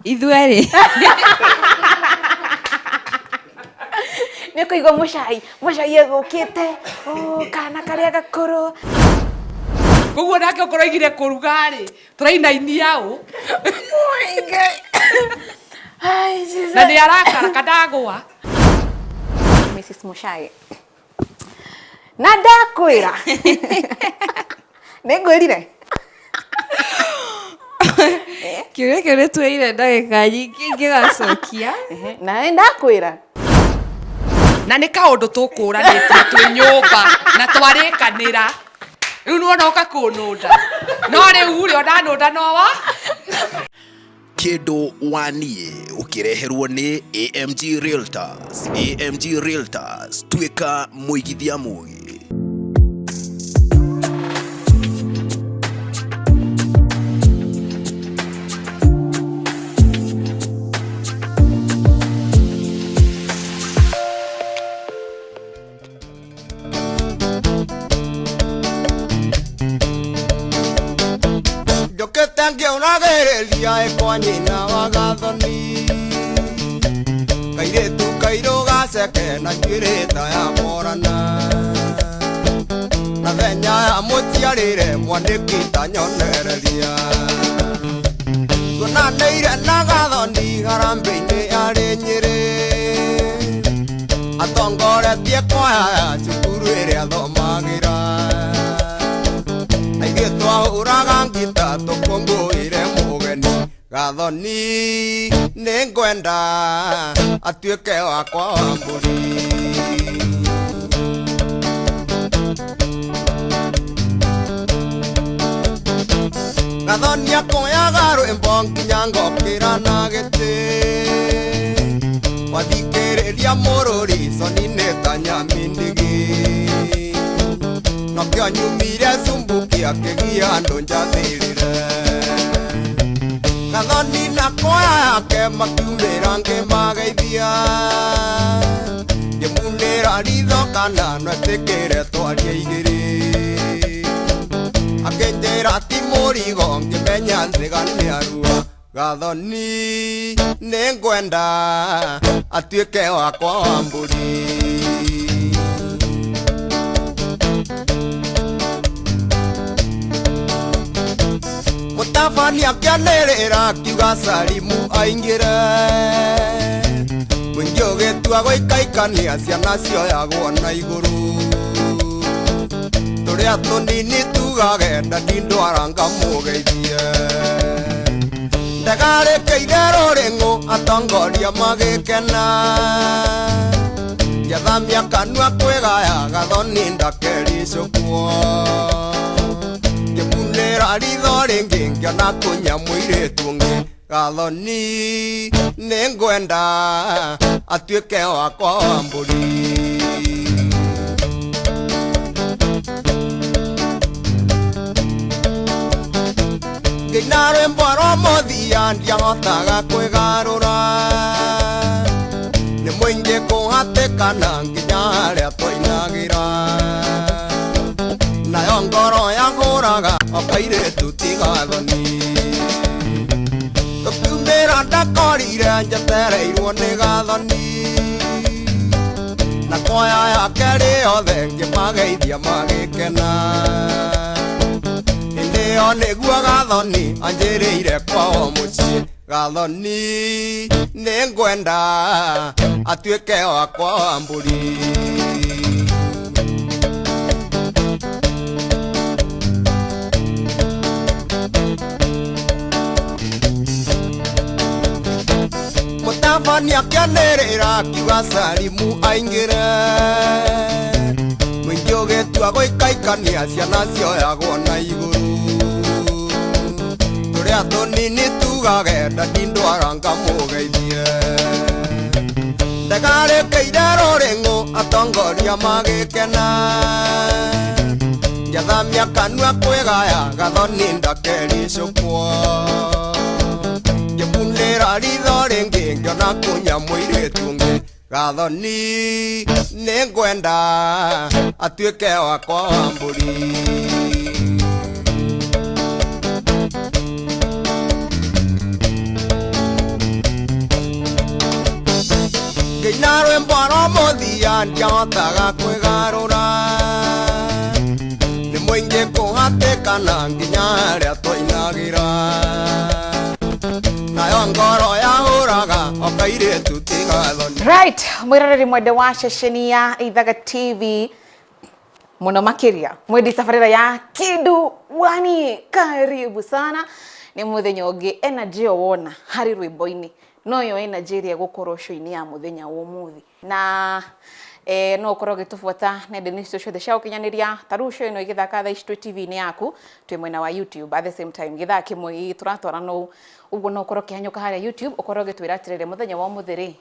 Ithuerĩ. Nĩ kũigua mũcai mũcai egũkĩte, oh, kana karĩa gakũrũ. Koguo nake okorwo aigire kũruga rĩ, tũrainainia ũ. Ai, Jesus. Na nĩ arakara kandagwa. Mrs. Muchai. Na ndakwĩra. Nĩ ngwĩrire. Kĩũria kĩu nĩ tuoire ndagĩka nyingĩ ingĩgacokia. Na nĩ ndakwĩra. Na nĩ kaũndũ tũkũranĩtie twĩ nyũmba na twarĩkanĩra. Rĩu nĩwona ũka kũnũnda. No rĩu rĩ ona nũnda no wa. Kĩndũ wa niĩ ũkĩreherwo nĩ AMG Realtors. AMG Realtors, tuĩka mũigithia mũgĩ. Njũkĩte ngĩũragĩrĩria ĩkwa nyina wa Gathoni, kairĩtu kairũ gaceke na njuĩrĩ ta ya morana, na thenya ya mũciarĩre mwandĩki ta nyonereria. Tuonanĩire na Gathoni harambĩ-inĩ yarĩ Nyĩrĩ, atongoretie kwaya ya cukuru ĩrĩa athomagĩra. Na ithuĩ twahũraga ngita tũkũngũĩre mũgeni Gathoni, nĩ ngwenda atuĩke wakwa wa mbũri. Gathoni akoyaga rwĩmbo nginya ngokĩra na gĩtĩ, wathikĩrĩria mũrũri coni nĩ ta nyamindigi. Nokĩo nyumire cumbuki akĩgia andũ njathĩrĩre. Gathoni na kwaya yake makiumĩra ngĩmageithia, ngĩmunĩra ritho kana no etĩkĩre twarie igĩrĩ. Akĩnjĩra ti mũrigo ngĩmenya thiga nĩ arua. Gathoni nĩ ngwenda atuĩke wakwa wa mbũri. Mũtabania akĩanĩrĩra akiuga Salimu aingĩre, mũingĩ ũgĩtua gũikaikania ciana cioyagwo na igũrũ. Tũrĩa tũnini tugage ndandindwara ngamũgeithie. Ndegarĩkĩire rũrĩng'ũ atongoria magĩkena, ngĩathamia kanua kwĩgaya Gathoni ndakericũkwo. Ngĩmunĩra ritho rĩngĩ ngĩona kũnya mũirĩtu ũngĩ. Gathoni nĩ ngwenda atuĩke wakwa wa mbũri. Ngĩina rwĩmbo rwa mũthia ndiahotaga kwĩgarũra, nĩ mũingĩ kũhatĩkana nginya harĩa twainagĩra. Nayo ngoro yahũraga o kairĩtu ti Gathoni. Tũkiumĩra ndakorire njetereirwo nĩ Gathoni, na kwaya yake rĩothe ngĩmageithia magĩkena. Hĩndĩ ĩyo nĩguo Gathoni anjĩrĩire kwao mũciĩ. Gathoni nĩ ngwenda atuĩke wakwa wa mbũri. Mũtabania akĩanĩrĩra akiuga Salimu aingĩre, mũingĩ ũgĩtua gũikaikania ciana cioyagwo na igũrũ. Tũrĩa tũnini tugage ndandindwara ngamũgeithie. Ndegarĩkĩire rũrĩng'ũ atongoria magĩkena, ngĩathamia kanua kwĩgaya Gathoni ndakericũkwo. Ngĩmunĩra ritho rĩngĩ ngĩona kũnya mũirĩtu ũngĩ. Gathoni nĩ ngwenda atuĩke wakwa wa mbũri. Ndaina rwĩmbo rwa mũthia ndiahotaga kwĩgarũra. Nĩ mũingĩ kũhatĩkana nginya harĩa twainagĩra. Nayo ngoro yahũraga o kairĩtu tigathoni. Right, mwiroreri mwende wa ceceni ya Ithaga TV muno makiria mwendi tabarĩra ya Kindu Wani, karibu sana. Nĩ mũthenya ũngĩ energy ĩyo wona harĩ rwĩmbo-inĩ noyo energy ĩrĩa ĩgũkorwo show-inĩ ya mũthenya wa ũmũthĩ. Na no ũkorwo ũgĩtũbuata nenda-inĩ citũ ciothe cia ũkinyanĩria. Ta rĩu show ĩno ĩgĩthaka thaa ici twĩ TV-inĩ yaku, twĩ mwena wa YouTube at the same time gĩthaa kĩmwe tũratwarana ũũ ũguo, no ũkorwo ũkĩhanyũka harĩa YouTube ũkorwo ũgĩtwĩra atĩrĩrĩ, mũthenya wa ũmũthĩ rĩ,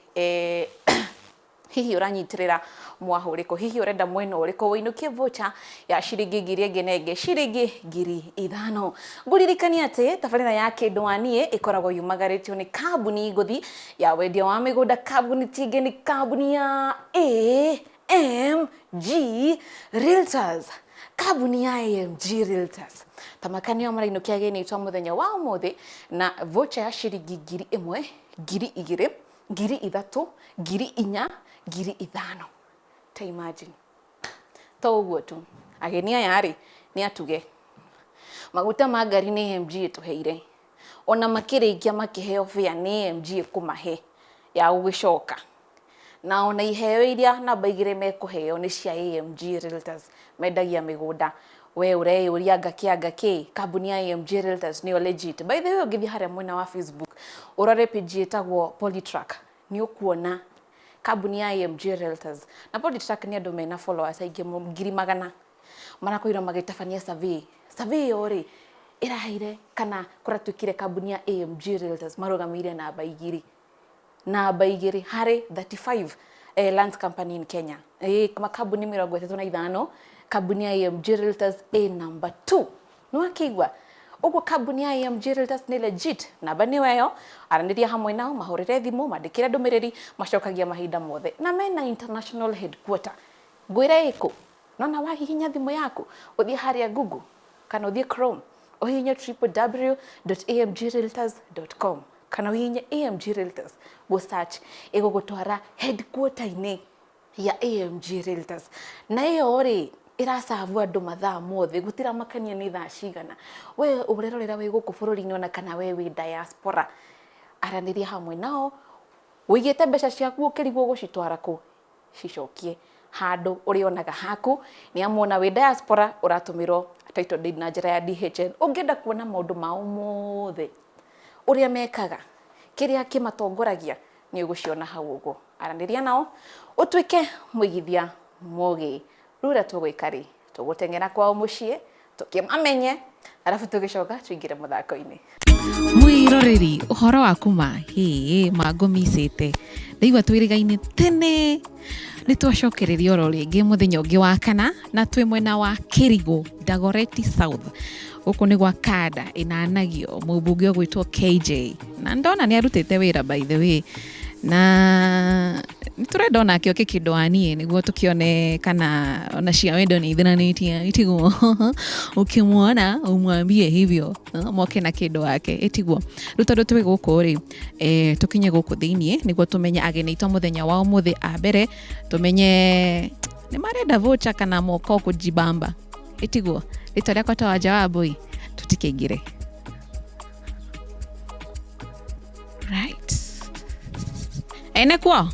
hihi ũranyitirĩra mwaho ũrĩkũ, hihi ũrenda mwena ũrĩkũ ũinũkie voucher ya ciringi ngiri ĩngĩ na ĩngĩ ciringi 5,000. Ngũririkania atĩ tabarĩra ya Kĩndũ wa Niĩ ĩkoragwo yumagarĩtio nĩ kambuni ngũthi ya wendia wa mĩgũnda, kambuni tingĩ nĩ kambuni ya AMG Realtors. Kambuni ya AMG Realtors tamakanio marainũkia ageni aitũ a mũthenya wa ũmũthĩ na voucher ya ciringi 1,000, 2,000, 3,000, 4,000, 5,000. Ta imagine to ũguo tu, ageni aya rĩ nĩ atuge maguta ma ngari nĩ AMG ĩtũheire, ona makĩrĩkia makĩheo fare nĩ AMG ĩkũmahe ya gũgĩcoka, na ona iheo iria namba igĩrĩ mekũheo nĩ cia AMG Realtors, mendagia mĩgũnda. We ũreyũria ngakĩ angakĩ, kambuni ya AMG Realtors nĩyo legit. By the way, ũngĩthiĩ harĩa mwena wa Facebook ũrore page ĩtagwo Polytrack nĩ ũkuona kambuni ya AMG Realtors. Na Polytrack nĩ andũ mena followers aingĩ ngiri magana marakorirwo magĩtabania survey. Survey ĩyo rĩ ĩraheire kana kũratuĩkire kambuni ya AMG Realtors marũgamĩire namba igĩrĩ, namba igĩrĩ harĩ 35 land company in Kenya. Makambuni 35, kambuni ya AMG Realtors ĩ number 2. Nĩ wakĩigua ũguo kambuni ya AMG Realtors nĩ legit. Namba nĩyo ĩyo, aranĩria hamwe nao, mahũrĩre thimũ, mandĩkĩre ndũmĩrĩri, macokagia mahinda mothe, na mena international headquarter. Ngwĩre ĩkũ, nona wahihinya thimũ yaku ũthiĩ harĩa Google kana ũthiĩ Chrome ũhihinye www.amgrealtors.com kana ũhihinye AMG Realtors gũ search, ĩgũgũtwara headquarter-inĩ ya AMG Realtors. Na ĩyo rĩ ĩracabu andũ mathaa mothe, gũtiramakania nĩ thaa cigana. We ũrerorera wĩ gũkũ bũrũri-inĩ ona kana we wĩ diaspora, aranĩria hamwe nao. Ũigĩte mbeca ciaku ũkĩrigwo gũcitwara kũ, cicokie handũ ũrĩonaga haku. Nĩ amu ona wĩ diaspora ũratũmĩrwo title deed na njĩra ya DHL. Ũngĩenda kuona maũndũ mao mothe ũrĩa mekaga, kĩrĩa kĩmatongoragia, nĩ ũgũciona hau ũguo. Aranĩria nao ũtuĩke mũigithia mũgĩ. Rĩu ũrĩa tũgwĩka rĩ, tũgũteng'era kwao mũciĩ tũkĩmamenye, arabu tũgĩcoka tũingĩre mũthako-inĩ. Mwiroreri ũhoro wa kuma hĩ mangũmicĩte ndaigua twĩrĩgaine tene, nĩ twacokereria oro rĩngĩ mũthenya ũngĩ wa kana, na twĩ mwena wa Kĩrigũ Dagoretti South. Gũkũ nĩ gwa kanda ĩnanagio mũmbunge ũgwĩtwo KJ, na ndona nĩ arutĩte wĩra by the way, na nĩ tũrenda onake oke kĩndũ wa niĩ nĩguo tũkĩone kana ona cia wendo nĩ ithiranĩtie. Ĩtiguo ũkĩmuona umwambie hivyo, moke na kĩndũ wake ĩtiguo. Rĩu tondũ twĩ gũkũ rĩ, tũkinye gũkũ thĩiniĩ nĩguo tũmenye ageni aitũ a mũthenya wa ũmũthĩ a mbere, tũmenye nĩ marenda voucher kana moko kũjibamba. Ĩtiguo rĩtwa rĩakwa ta Wanja wa Mbui, tũtikĩingĩre. Right, ene kuo.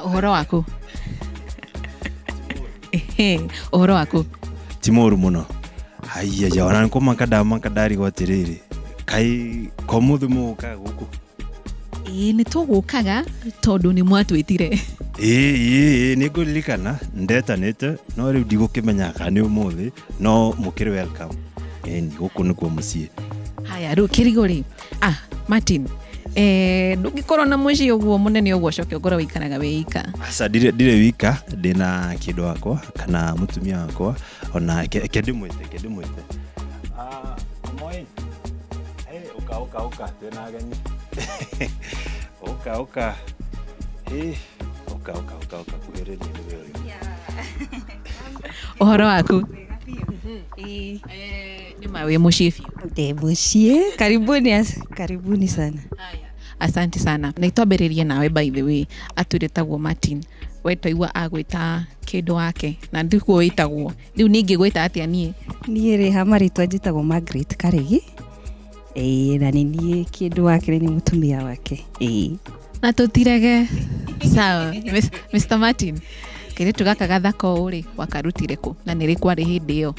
Ũhoro waku? Ehe, ũhoro waku? Ti mũru mũno. Haiya, ona nĩkũmaka ndamaka, ndarigwo atĩrĩrĩ, kaĩ komuthĩ mũgũkaga gũkũ? Ĩĩ, nĩ tũgũkaga tondũ nĩ mwatwĩtire. Ĩĩ ĩĩ, nĩ ngũririkana ndetanĩte, no rĩu ndigũkĩmenya kana nĩ ũmũthĩ, no mũkĩrĩ welcome. Ĩni, gũkũ nĩkuo mũciĩ. Haya, rĩu Kĩrigũ rĩ, Martin, ndũngĩkorwo na mũciĩ ũguo mũnene ũguo ũcoke ũkorwo wĩikaraga wĩ ika. Aca, ndirĩ wika, ndĩna kĩndũ wakwa kana mũtumia wakwa, ona ke ndĩmwĩte, ke ndĩmwĩte. Moi. Hey, ũka ũka ũka, twĩna ageni. Ũka ũka. Hey, ũka ũka ũka ũka, kuhĩrĩria nĩwe ũyũ. Ũhoro waku? Nĩ ma wĩ mũciĩ biũ. Ndĩ mũciĩ. Karibuni, karibuni sana. Asante sana. Na itwambĩrĩrie nawe by the way, atwĩrĩtagwo Martin. We twaigua agwĩta kĩndũ wake na ndikuo wĩtagwo. Rĩu niĩ ngĩgwĩta atĩa niĩ? Niĩ rĩ ha marĩtwa njĩtagwo Margaret Karegi. Ĩĩ, na nĩ niĩ kĩndũ wake, nĩ mũtumia wake. Ĩĩ. Na tũtirege. Sawa. Mr. Martin, kairĩtu gaka gathaka ũũ rĩ, wakarutire kũ? Na nĩ rĩ kwarĩ hĩndĩ ĩyo?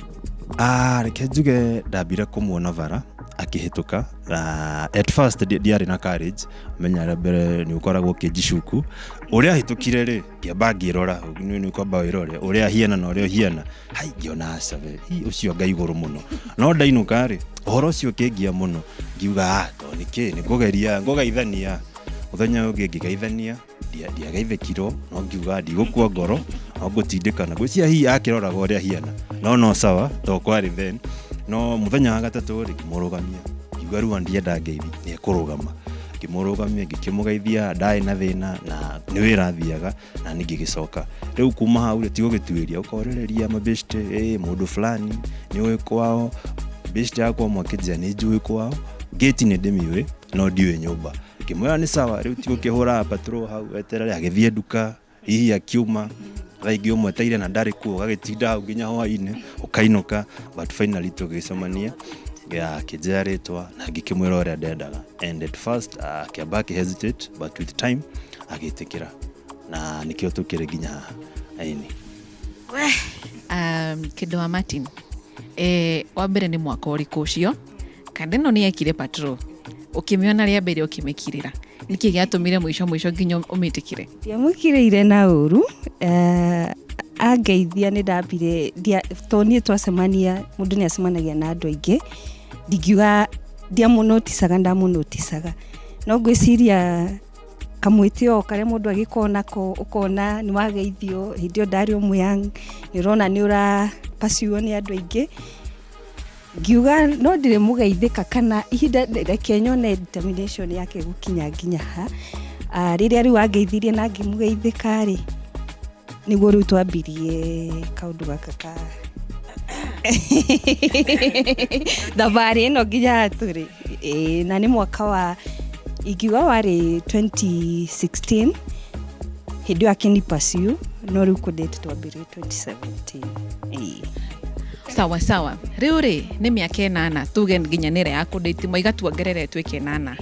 Ah, reke njuge ndambire kũmuona bara akĩhĩtũka na at first ndiarĩ na courage. Menya rĩa mbere nĩ ũkoragwo ũkĩnjicuku ũrĩa ahĩtũkire rĩ, ngĩamba ngĩrora. Nĩ kwamba wĩrore ũrĩa ahiana na ũrĩa ũhiana. Hai, ngĩona aca we, hi, ũcio anga igũrũ mũno. No ndainũka rĩ, ũhoro ũcio ũkĩngia mũno, ngiuga ah, to nĩkĩ nĩ kũgeria ngũgeithania. Mũthenya ũyũ ũngĩ ngĩgeithania, ndiageithĩkirwo, no ngiuga ndigũkua ngoro, no ngũtindĩkana. Ngwĩciria hihi akĩroraga ũrĩa ahiana, no sawa to kwarĩ then. No mũthenya wa gatatũ rĩ, ngĩmũrũgamia, ngiuga rĩu ndienda ngeithi, nĩ ekũrũgama. Ngĩmũrũgamia, ngĩkĩmũgeithia, ndarĩ na thĩna na nĩ wĩra athiaga na niĩ ngĩgĩcoka. Rĩu kuma hau rĩ, ti gũgĩtuĩria, ũkorĩrĩria mabeshte, ĩ mũndũ fulani nĩ ũĩ kwao. Beshte yakwa ũmwe akĩnjĩra nĩ njũĩ kwao, gate nĩ ndĩmĩũĩ no ndiũĩ nyũmba. Ngĩmwĩra nĩ sawa, rĩu ti gũkĩhũra patrol hau eterere agĩthiĩ nduka, hihi akiuma thaa ingĩ ũmweteire na ndarĩ kuo, ũgagĩtinda hau nginya hwainĩ ũkainũka. But finally tũgĩcemania, akĩnjĩra rĩtwa na ngĩkĩmwĩra ũrĩa ndendaga, and at first akĩamba akĩ hesitate, but with time agĩtĩkĩra, na nĩkĩo tũkĩrĩ nginya haha. Ĩni. Kĩndũ wa Martin, wa mbere nĩ mwaka ũrĩkũ ũcio kanda ĩno nĩ yekire patrol ũkĩmĩona rĩa mbere ũkĩmĩkirĩra? Nĩkĩ gĩatũmire mũico mũico nginya ũmĩtĩkĩre? Ndiamũkirĩire na ũru. Angeithia nĩ ndambire, to niĩ twacemania, mũndũ nĩ acemanagia na andũ aingĩ, ndingiuga ndiamũnoticaga, ndamũnoticaga, no ngwĩciria kamwĩtĩo karĩa mũndũ agĩkorwo nako, ũkona nĩ wageithio hĩndĩ ĩyo ndarĩ o mũyang, nĩ ũrona nĩ ũrapaciwo nĩ andũ aingĩ, ngiuga no ndirĩ mũgeithĩka kana ihinda reke nyone determination yake gũkinya nginya ha. Rĩrĩa rĩu angeithirie na ngĩmũgeithĩka rĩ, nĩguo rĩu twambirie kaũndũ gaka ka thabarĩ ĩno nginya haha tũrĩ. Ĩĩ, na nĩ mwaka wa ingiuga warĩ 2016 hĩndĩ ĩyo akĩni pursue, no rĩu kũdate twambirie 2017. Ĩĩ. Sawa sawa. Rĩu rĩ, nĩ mĩaka 8 tuge nginya nĩ ĩrĩa ya kũdate, mwaiga tuongerere tuĩke 8.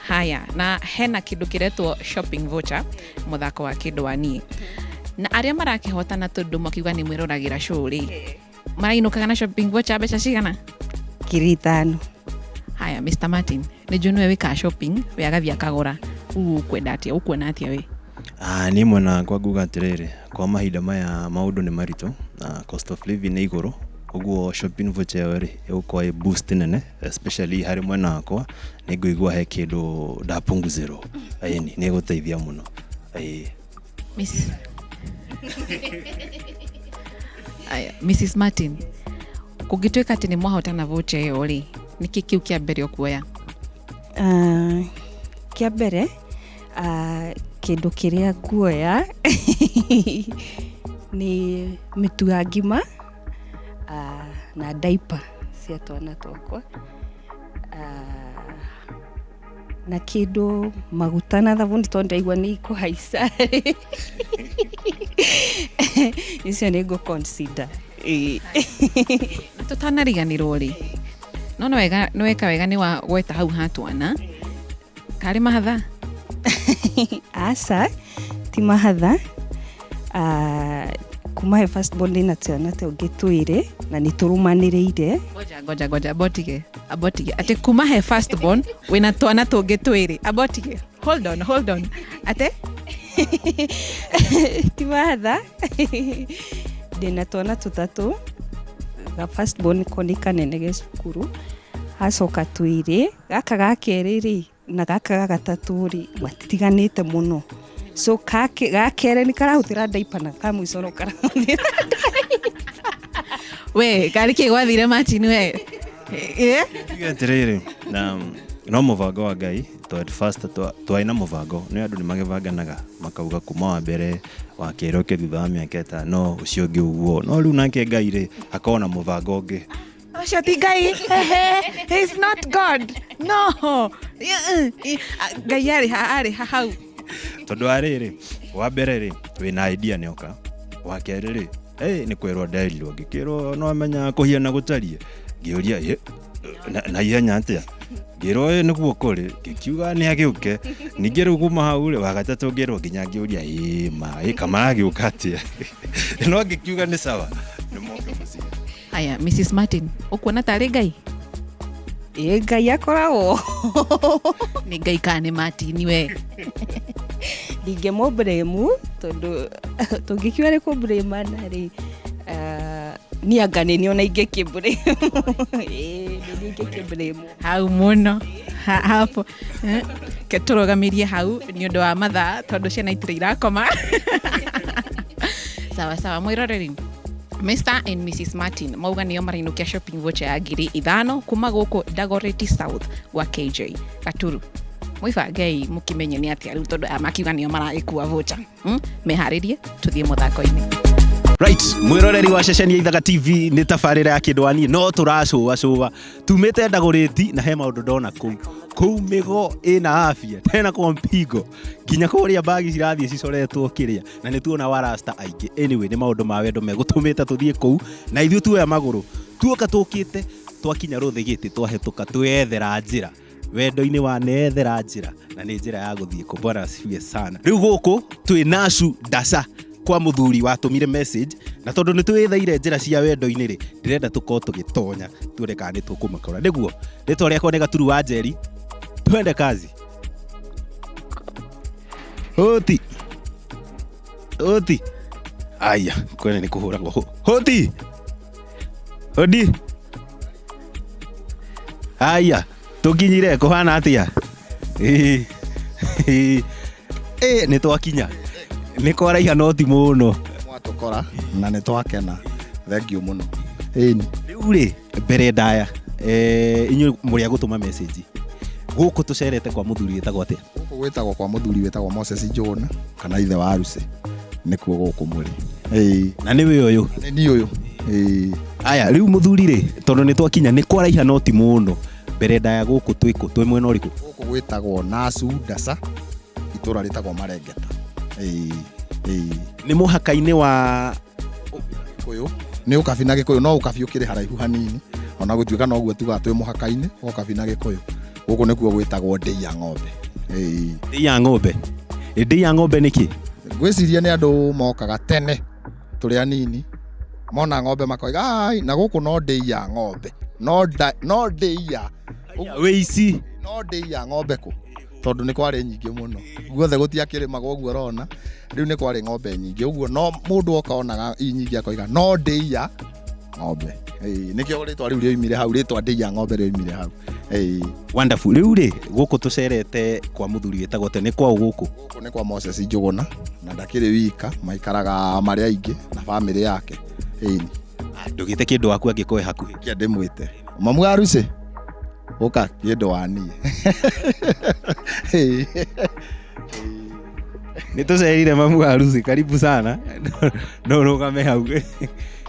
Haya, na hena kĩndũ kĩretwo shopping voucher, mũthako wa kĩndũ wa niĩ, na arĩa marakĩhotana, tondũ makiuga nĩ mwĩroragĩra show rĩ, marainũkaga na shopping voucher mbeca cigana? 5,000. Haya, Mr. Martin, nĩ njũĩ nĩwe wĩkaga shopping, we agathiĩ akagũra. Rĩu ũkwenda atĩa, ũkuona atĩa we? Ah, niĩ mwena wakwa nguga atĩrĩrĩ, kwa mahinda maya maũndũ nĩ maritũ na cost of living nĩ igũrũ, ũguo shopping voucher ĩyo rĩ, ĩgũkorwo ĩ boost nene, especially harĩ mwena wakwa nĩ ngũigua he kĩndũ ndapunguzĩrwo. Ĩni, nĩ ĩgũteithia mũno. Ĩĩ. Miss Aya, Mrs. Martin, kũngĩtuĩka atĩ nĩ mwahotana voucher ĩyo rĩ, nĩkĩ kĩu kĩa mbere ũkuoya? Kĩa mbere, kĩndũ kĩrĩa nguoya nĩ mĩtu ya ngima, na diaper cia twana twakwa, na kĩndũ maguta na thabuni, tondũ ndaigua nĩ ikũhaica. Icio nĩ ngũ consider. Ĩĩ. Na tũtanariganĩrwo rĩ, no nĩ wega, nĩ weka wega nĩ wagweta hau ha twana karĩ mahatha. Aca, ti mahatha. Kuma he first born ndĩna twana tũngĩ twĩrĩ na nĩ tũrũmanĩrĩire. Ngoja ngoja ngoja, abotige abotige, atĩ kuma he first born wĩna twana tũngĩ twĩrĩ? Abotige, hold on, hold on, ate? Ti mahatha, ndĩna twana tũtatũ. Ga first born ko nĩ kanene ge cukuru, hacoka twĩrĩ, gaka ga kerĩ rĩ na gaka ga gatatũ rĩ, matitiganĩte mũno, so ga kerĩ nĩ karahũthĩra diaper na ka mũico no karahũthĩra. We karĩ kĩ gwathire, Martin, we? Eh? Tuge atĩrĩrĩ, na no mũbango wa Ngai, to at first twarĩ na mũbango, nĩ andũ nĩ magĩbanganaga makauga kuma wa mbere, wa kerĩ ũke thutha wa mĩaka 5, ũcio ũngĩ ũguo, no rĩu nake Ngai rĩ, akorwo na mũbango ũngĩ. Ũcio ti Ngai. He is not God. No. Ngai arĩ ha arĩ ha hau. Tondũ wa rĩrĩ, wa mbere rĩ, wĩna idea nĩoka. Wa kerĩ rĩ, hey, nĩ kwĩrwo nderirwo, ngĩkĩrwo no amenya kũhiana gũtariĩ. Ngĩũria ĩ, na ihenya atĩa? Ngĩrwo ĩ nĩguo kũrĩ, ngĩkiuga nĩ agĩũke. Ningĩ rĩu kuma hau rĩ, wa gatatũ ngĩrwo nginya ngĩũria ĩ ma, ĩ kamaragĩũka atĩa? No ngĩkiuga nĩ sawa, nĩ moke mũciĩ. Haya, Mrs. Martin, ũkuona tarĩ Ngai? Ĩ Ngai akoragwo. Nĩ Ngai kana nĩ Martin we? Ndingĩmũblame tondũ tũngĩkiuga nĩ kũblamana rĩ, niĩ anga nĩ niĩ ona ingĩkĩblame. Ĩĩ nĩ niĩ ingĩkĩblame. Hau mũno. Hapo. Ke tũrũgamirie hau nĩ ũndũ wa mathaa tondũ ciana itirĩ irakoma. Sawa sawa, mwĩroreri. Mr and Mrs Martin mauga nĩo marainũkia shopping voucher ya 5,000 kuma gũkũ Dagoretti South gwa KJ Gaturu. Mwĩbangei mũkĩmenye nĩ atĩa rĩu tondũ aya makiuga nĩo maragĩkua voucher. Meharĩrie tũthiĩ mũthako-inĩ. Right, mwĩroreri wa ceceni ya Ithaga TV nĩ tabarĩra ya kĩndũ wani no tũracũa cũa tumĩte Ndagũrĩti na he maũndũ ndona kũu kũu mĩgo ĩna afya tena kwa mpigo nginya kũrĩa mbagi cirathiĩ cicoretwo kĩrĩa na nĩ tuona warasta aingĩ. Anyway, nĩ maũndũ ma wendo megũtũmĩte tũthiĩ kũu na ithuĩ tuoya magũrũ tuoka tũkĩte twakinya rũthĩgĩtĩ twahĩtũka twethera njĩra wendo-inĩ wa nethera njĩra na nĩ njĩra ya gũthiĩ kũ. Bwana asifiwe sana. Rĩu gũkũ twĩ Nasu Ndasa kwa mũthuri watũmire message na tondũ nĩ twĩtheire njĩra cia wendo-inĩ rĩ, ndĩrenda tũkorwo tũgĩtonya tuone kana nĩ tũkũmakora. Nĩguo rĩtwa rĩakwa nĩ Gaturu wa Njeri, twende kazi. Hoti hoti, aya kwene nĩ kũhũragwo. Hoti hodi, aya tũkinyire kũhana atĩa? Ĩ nĩ twakinya, nĩ kwaraiha no ti mũno. Mwatũkora na nĩ twakena, thank you mũno. Ĩni rĩu rĩ mbere ndaya, inyuĩ mũrĩ a gũtũma message gũkũ tũcerete kwa mũthuri wĩtagwo atĩa? Gũkũ gwĩtagwo kwa mũthuri wĩtagwo Moses Njũgũna kana ithe wa Arusi, nĩkuo gũkũ mũrĩ. Ĩĩ. Na nĩwe ũyũ? Nĩ niĩ ũyũ. Ĩĩ. Aya rĩu mũthuri rĩ, tondũ nĩ twakinya nĩ kwaraiha no ti mũno, mbere ndaya gũkũ twĩkũ, twĩ mwena ũrĩkũ? Gũkũ gwĩtagwo Nasu Ndasa, itũra rĩtagwo Marengeta. Ĩĩ. Ĩĩ. Nĩ mũhaka-inĩ wa Gĩkũyũ. Nĩ ũkabi na Gĩkũyũ, no ũkabi ũkĩrĩ haraihu hanini, ona gũtuĩka noguo tugaga twĩ mũhaka-inĩ wa ũkabi na Gĩkũyũ. Gũkũ nĩkuo gwĩtagwo ndĩi ya ng'ombe. Ĩĩ. Ndĩi ya ng'ombe. Ndĩi ya ng'ombe nĩkĩ? Ngwĩciria nĩ andũ mokaga tene tũrĩ anini, mona ng'ombe makoiga ai, na gũkũ no ndĩi ya ng'ombe, no nda, no ndĩi ya wĩici, no ndĩi ya ng'ombe kũ, tondũ nĩ kwarĩ nyingĩ mũno, guothe gũtiakĩrĩmagwo ũguo ũrona, rĩu nĩ kwarĩ ng'ombe nyingĩ ũguo, no mũndũ oka onaga i nyingĩ akoiga no ndĩi ya ng'ombe. Ĩĩ, nĩkĩo rĩtwa rĩu rĩoimire hau, rĩtwa ndĩi ya ng'ombe rĩoimire hau. Ĩĩ. Wonderful. Rĩu rĩ gũkũ tũcerete kwa mũthuri wĩtagwo atĩa? Nĩ kwaũ gũkũ? Gũkũ nĩ kwa Moses Njũgũna, na ndakĩrĩ wika, maikaraga marĩ aingĩ na bamĩrĩ yake. Ĩĩ. Ndũgĩte kĩndũ waku angĩkorwo e hakuhĩ. Kĩa ndĩmwĩte. Mamu wa Arusi? Ũka kĩndũ wa niĩ. Ĩĩ. Nĩ tũcerire mamu wa Arusi, karibu sana. No ũrũgame hau.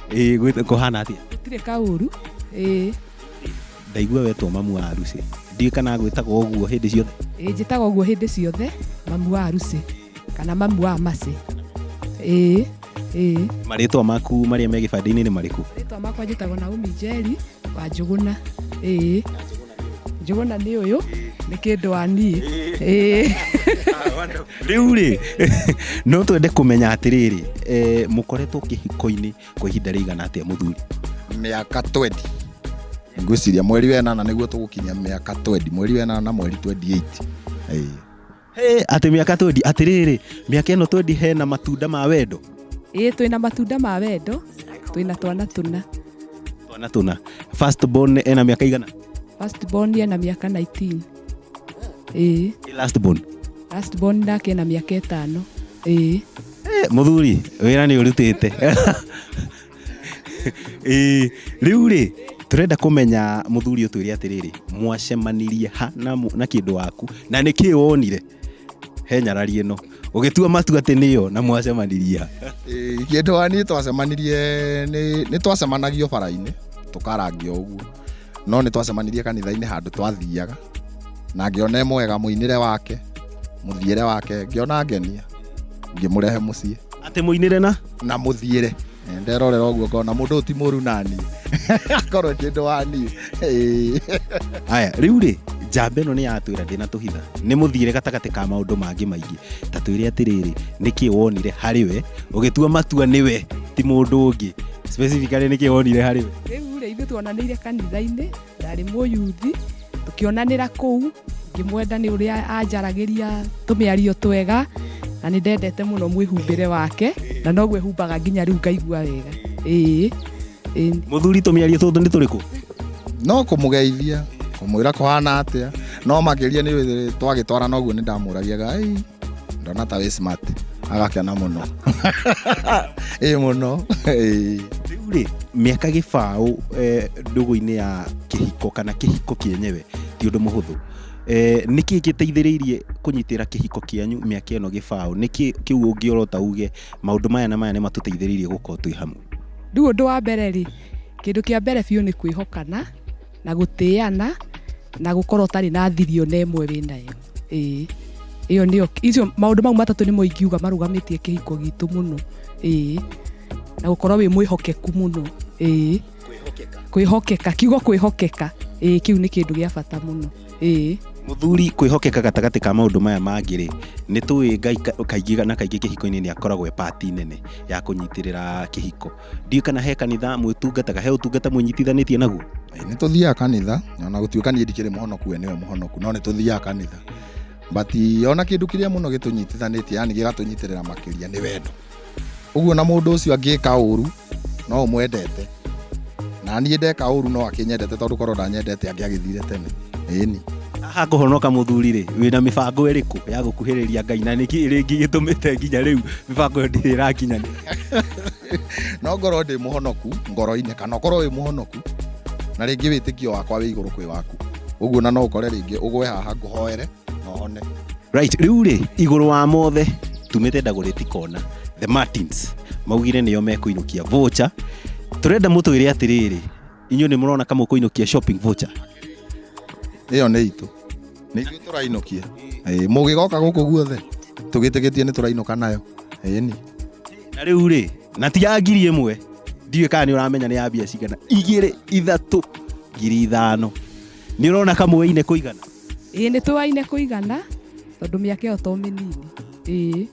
Ĩĩ, kũhana atĩa? Gũtirĩ kaũru. Ĩĩ. Ndaigua wetwo mamu wa Arusi. Ndiũĩ kana gwĩtagwo ũguo hĩndĩ ciothe. Ĩĩ, njĩtagwo ũguo hĩndĩ ciothe, mamu wa Arusi kana mamu wa Masi. Ĩĩ, ĩĩ. Marĩtwa maku marĩa me gĩbandĩ-inĩ nĩ marĩkũ? Marĩtwa makwa njĩtagwo Naomi Njeri wa Njũgũna. Ĩĩ. Njũgũna nĩ ũyũ, nĩ kĩndũ wa niĩ. Ĩĩ. Rĩu rĩ, no twende kũmenya atĩrĩrĩ, mũkoretwo kĩhiko-inĩ kwa ihinda rĩigana atĩa mũthuri? Mĩaka 20. Ngwĩciria mweri wa ĩnana nĩguo tũgũkinyia mĩaka 20, mweri wa ĩnana mweri 28. Ĩĩ. Hey, atĩ mĩaka 20, atĩrĩrĩ, mĩaka ĩno 20 hena matunda ma wendo? Ĩĩ, twĩna matunda ma wendo, twĩna twana tũna. Twana tũna. First born ena mĩaka igana? First born ena mĩaka 19. Ĩĩ. Last born? Last born nake ena mĩaka 5. Ĩĩ. Mũthuri, wĩra nĩ ũrutĩte. Ĩĩ, rĩu rĩ, tũrenda kũmenya mũthuri ũtwĩre atĩrĩrĩ, mwacemanirie ha na kĩndũ waku, na nĩ kĩ wonire he nyarari ĩno ũgĩtua matua atĩ nĩyo, na mwacemanirie ha? Ĩĩ, kĩndũ wa niĩ twacemanirie nĩ twacemanagia bara-inĩ. Tũkarangia o ũguo. No nĩ twacemanirie kanitha-inĩ handũ twathiaga na ngĩona e mwega, mũinĩre wake, mũthiĩre wake, ngĩona ngenia, ngĩmũrehe mũciĩ. Atĩ mũinĩre na? Na mũthiĩre. Nderorera ũguo ngona mũndũ ũyũ ti mũru naniĩ, akorwo kĩndũ wa niĩ. Aya, rĩu rĩ, njamba ĩno nĩ yatwĩra ndĩna tũhitha nĩ mũthiĩre gatagatĩ ka maũndũ mangĩ maingĩ. Ta twĩre atĩrĩrĩ, nĩkĩ wonire harĩ we ũgĩtua matua nĩwe ti mũndũ ũngĩ? Specifically nĩkĩ wonire harĩ we? Rĩu rĩ, ithuĩ tuonanĩire kanitha-inĩ, ndarĩ mũyuthi, tũkĩonanĩra kũu, ngĩmwenda nĩ ũrĩa anjaragĩria tũmĩario twega, na nĩ ndendete mũno mwĩhumbĩre wake, na noguo ehumbaga nginya rĩu ngaigua wega. Ĩĩ, ĩĩ. Mũthuri, tũmĩario tũtũ nĩ tũrĩkũ? No kũmũgeithia, kũmwĩra kũhana atĩa, no makĩria nĩ twagĩtwara noguo nĩ ndamũragia, "Ai, ndona ta wĩ smart." Agakena mũno. Ĩĩ mũno. Ĩĩ. Rĩu rĩ, mĩaka gĩbaũ ndũgũ-inĩ ya kĩhiko kana kĩhiko kĩenyewe ti ũndũ mũhũthũ. Nĩkĩ gĩteithĩrĩirie kũnyitĩra kĩhiko kĩanyu mĩaka ĩno gĩbaũ? Nĩkĩ kĩu ũngĩorota uge maũndũ maya na maya nĩ matũteithĩrĩirie gũkorwo twĩ hamwe? Rĩu ũndũ wa mbere rĩ, kĩndũ kĩa mbere biũ nĩ kwĩhokana na gũtĩana na gũkorwo ũtarĩ na thiri ona ĩmwe wĩnayo. Ĩĩ, ĩyo nĩyo, icio maũndũ mau matatũ nĩmo ingiuga marũgamĩtie kĩhiko gitũ mũno. Ĩĩ, na gũkorwo wĩ mwĩhokeku mũno. Ĩĩ, kwĩhokeka, kiugo kwĩhokeka, ĩĩ, kĩu nĩ kĩndũ gĩa bata mũno. Ĩĩ. Mũthuri, kwĩhokeka gatagatĩ ka maũndũ maya mangĩ rĩ, nĩ tũĩ Ngai kaingĩ na kaingĩ kĩhiko-inĩ nĩ akoragwo e part nene ya kũnyitĩrĩra kĩhiko. Ndiũĩ kana he kanitha mwĩtungataga, he ũtungata mwĩnyitithanĩtie naguo? Nĩ tũthiaga kanitha, ona gũtuĩka niĩ ndikĩrĩ mũhonoku, we nĩwe mũhonoku, no nĩ tũthiaga kanitha. But ona kĩndũ kĩrĩa mũno gĩtũnyitithanĩtie, yani gĩgatũnyitĩrĩra makĩria nĩ wendo. Ũguo na mũndũ ũcio angĩka ũru, no ũmwendete. Na niĩ ndeka ũru no akĩnyendete, tondũ korwo ndanyendete angĩagĩthire tene. Ĩni. Haha kũhonoka mũthuri rĩ, wĩna mĩbango ĩrĩkũ ya gũkuhĩrĩria Ngai, na nĩkĩ rĩngĩ gĩtũmĩte nginya rĩu mĩbango ĩyo ndĩrĩ ĩrakinyanĩra? No ngorwo ndĩ mũhonoku ngoro-inĩ, kana ũkorwo wĩ mũhonoku na rĩngĩ wĩtĩkio wakwa wĩ igũrũ kwĩ waku. Ũguo na no ũkore rĩngĩ ũgwe haha ngũhoere na ũhone. Right, rĩu rĩ, igũrũ wa mothe tumĩte Dagoretti Corner, The Martins maugire nĩo mekũinũkia voucher. Tũrenda mũtwĩre atĩrĩrĩ, inyuĩ nĩ mũrona kama ũkũinũkia shopping voucher? Ĩyo nĩ itũ, nĩ ithuĩ tũrainũkia. Ĩĩ, mũgĩgoka gũkũ guothe tũgĩtĩkĩtie nĩ tũrainũka nayo. Ĩni. Na rĩu rĩ, na ti ya ngiri ĩmwe, ndiũĩ kana nĩ ũramenya nĩ ya mbia cigana, 2, 3, 5,000. Nĩ ũrona kamũaine kũigana? Ĩĩ, nĩ tũaine kũigana, tondũ mĩaka ĩyo to mĩnini. Ĩĩ,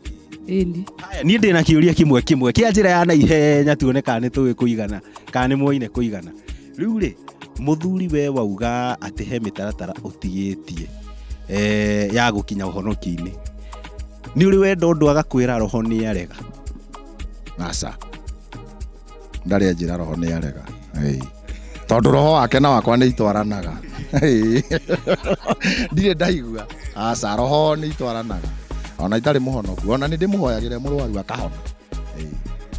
ĩni. Haya, niĩ ndĩna kĩũria kĩmwe kĩmwe kĩa njĩra ya naihenya tuone kana nĩ tũĩ kũigana, kana nĩ mwoine kũigana. Rĩu rĩ, mũthuri we wauga atĩ he mĩtaratara ũtigĩtie ya gũkinya ũhonokio-inĩ. Nĩ ũrĩ wenda ũndũ agakwĩra roho nĩ arega? Aca. Ndarĩ anjĩra roho nĩ arega. Ĩĩ. Tondũ roho wake na wakwa nĩ itwaranaga. Ĩĩ. Ndirĩ ndaigua. Aca, roho nĩ itwaranaga. Ona itarĩ mũhonoku, ona nĩ ndĩmũhoyagĩra mũrwaru akahona. Ĩĩ.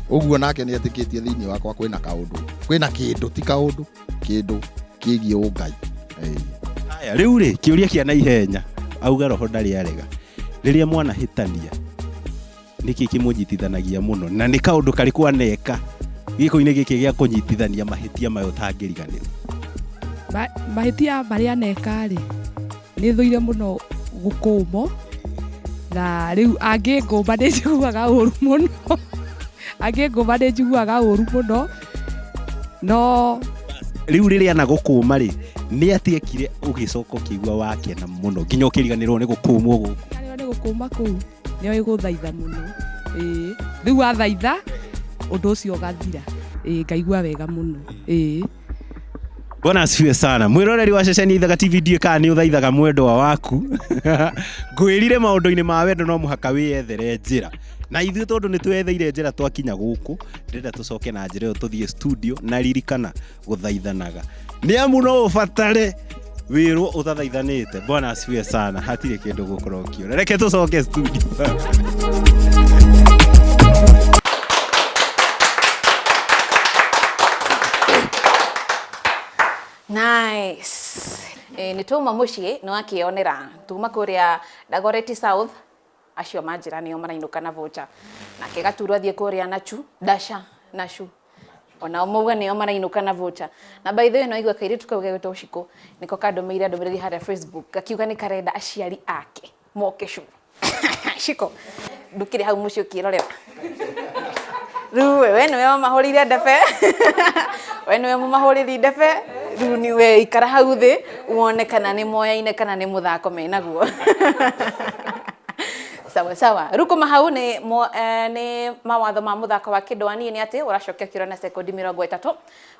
Ũguo nake nĩ etĩkĩtie thĩinĩ wakwa kwĩna kaũndũ, kwĩna kĩndũ, ti kaũndũ, kĩndũ kĩgiĩ ũngai. Ĩĩ. Haya, rĩu rĩ, kĩũria kĩa naihenya, auga roho ndarĩ arega. Rĩrĩa mwanahĩtania, nĩkĩ kĩmũnyitithanagia mũno, na nĩ kaũndũ karĩkũ aneka gĩko-inĩ gĩkĩ gĩa kũnyitithania mahĩtia maya ũtangĩriganĩrwo? Mahĩtia marĩa aneka rĩ, nĩ thũire mũno gũkũmwo, na rĩu angĩngũma nĩ njiguaga ũru mũno. Angĩngũma nĩ njiguaga ũru mũno, no rĩu rĩrĩa anagũkũma rĩ, nĩ atĩa ekire ũgĩcoka ũkĩigua wakena mũno nginya ũkĩriganĩrwo nĩ gũkũmwo gũkũ? Kĩriganĩrwo nĩ gũkũma kũu, nĩ oĩ gũthaitha mũno. Ĩĩ, rĩu athaitha ũndũ ũcio ũgathira. Ĩĩ, ngaigua wega mũno. Ĩĩ. Bwana asifiwe sana. Mwiroreri wa ceceni Ithaga TV, ndiũĩ kana nĩ ũthaithaga mwendwa waku. Ngwĩrire maũndũ-inĩ ma wendo no mũhaka wĩyethere njĩra. Na ithuĩ tondũ nĩ twetheire njĩra twakinya gũkũ, ndĩrenda tũcoke na njĩra ĩyo tũthiĩ studio, na ririkana gũthaithanaga. Nĩ amu no ũbatare wĩrwo ũtathaithanĩte. Bwana asifiwe sana. Hatirĩ kĩndũ gũkorwo ũkĩũra. Reke tũcoke studio. Nice. Nĩ twauma mũciĩ nĩ wakĩonera tuma kũrĩa Dagoretti South, acio manjĩra nĩo marainũka na voucher, nake Gaturu athiĩ kũrĩa Nachu dasha Nashu. Onao mauga nĩo marainũka na voucher. Na by the way no igua kairĩtu kau gegwĩtwo Shiko nĩko kandũmĩire ndũmĩrĩri harĩa Facebook gakiuga nĩ karenda aciari ake moke show. Shiko ndũkĩrĩ hau mũciĩ ũkĩrorera. Rĩu we we nĩwe wamahũrĩire ndebe. We nĩwe mũmahũrĩri ndebe. Rĩu nĩwe ikara hau thĩ wone kana nĩ moyaine kana nĩ mũthako menaguo. Sawa sawa. Rĩu kuma hau nĩ nĩ mawatho ma mũthako wa kĩndũ wa niĩ nĩ atĩ ũracokia kĩũria na sekondi 30.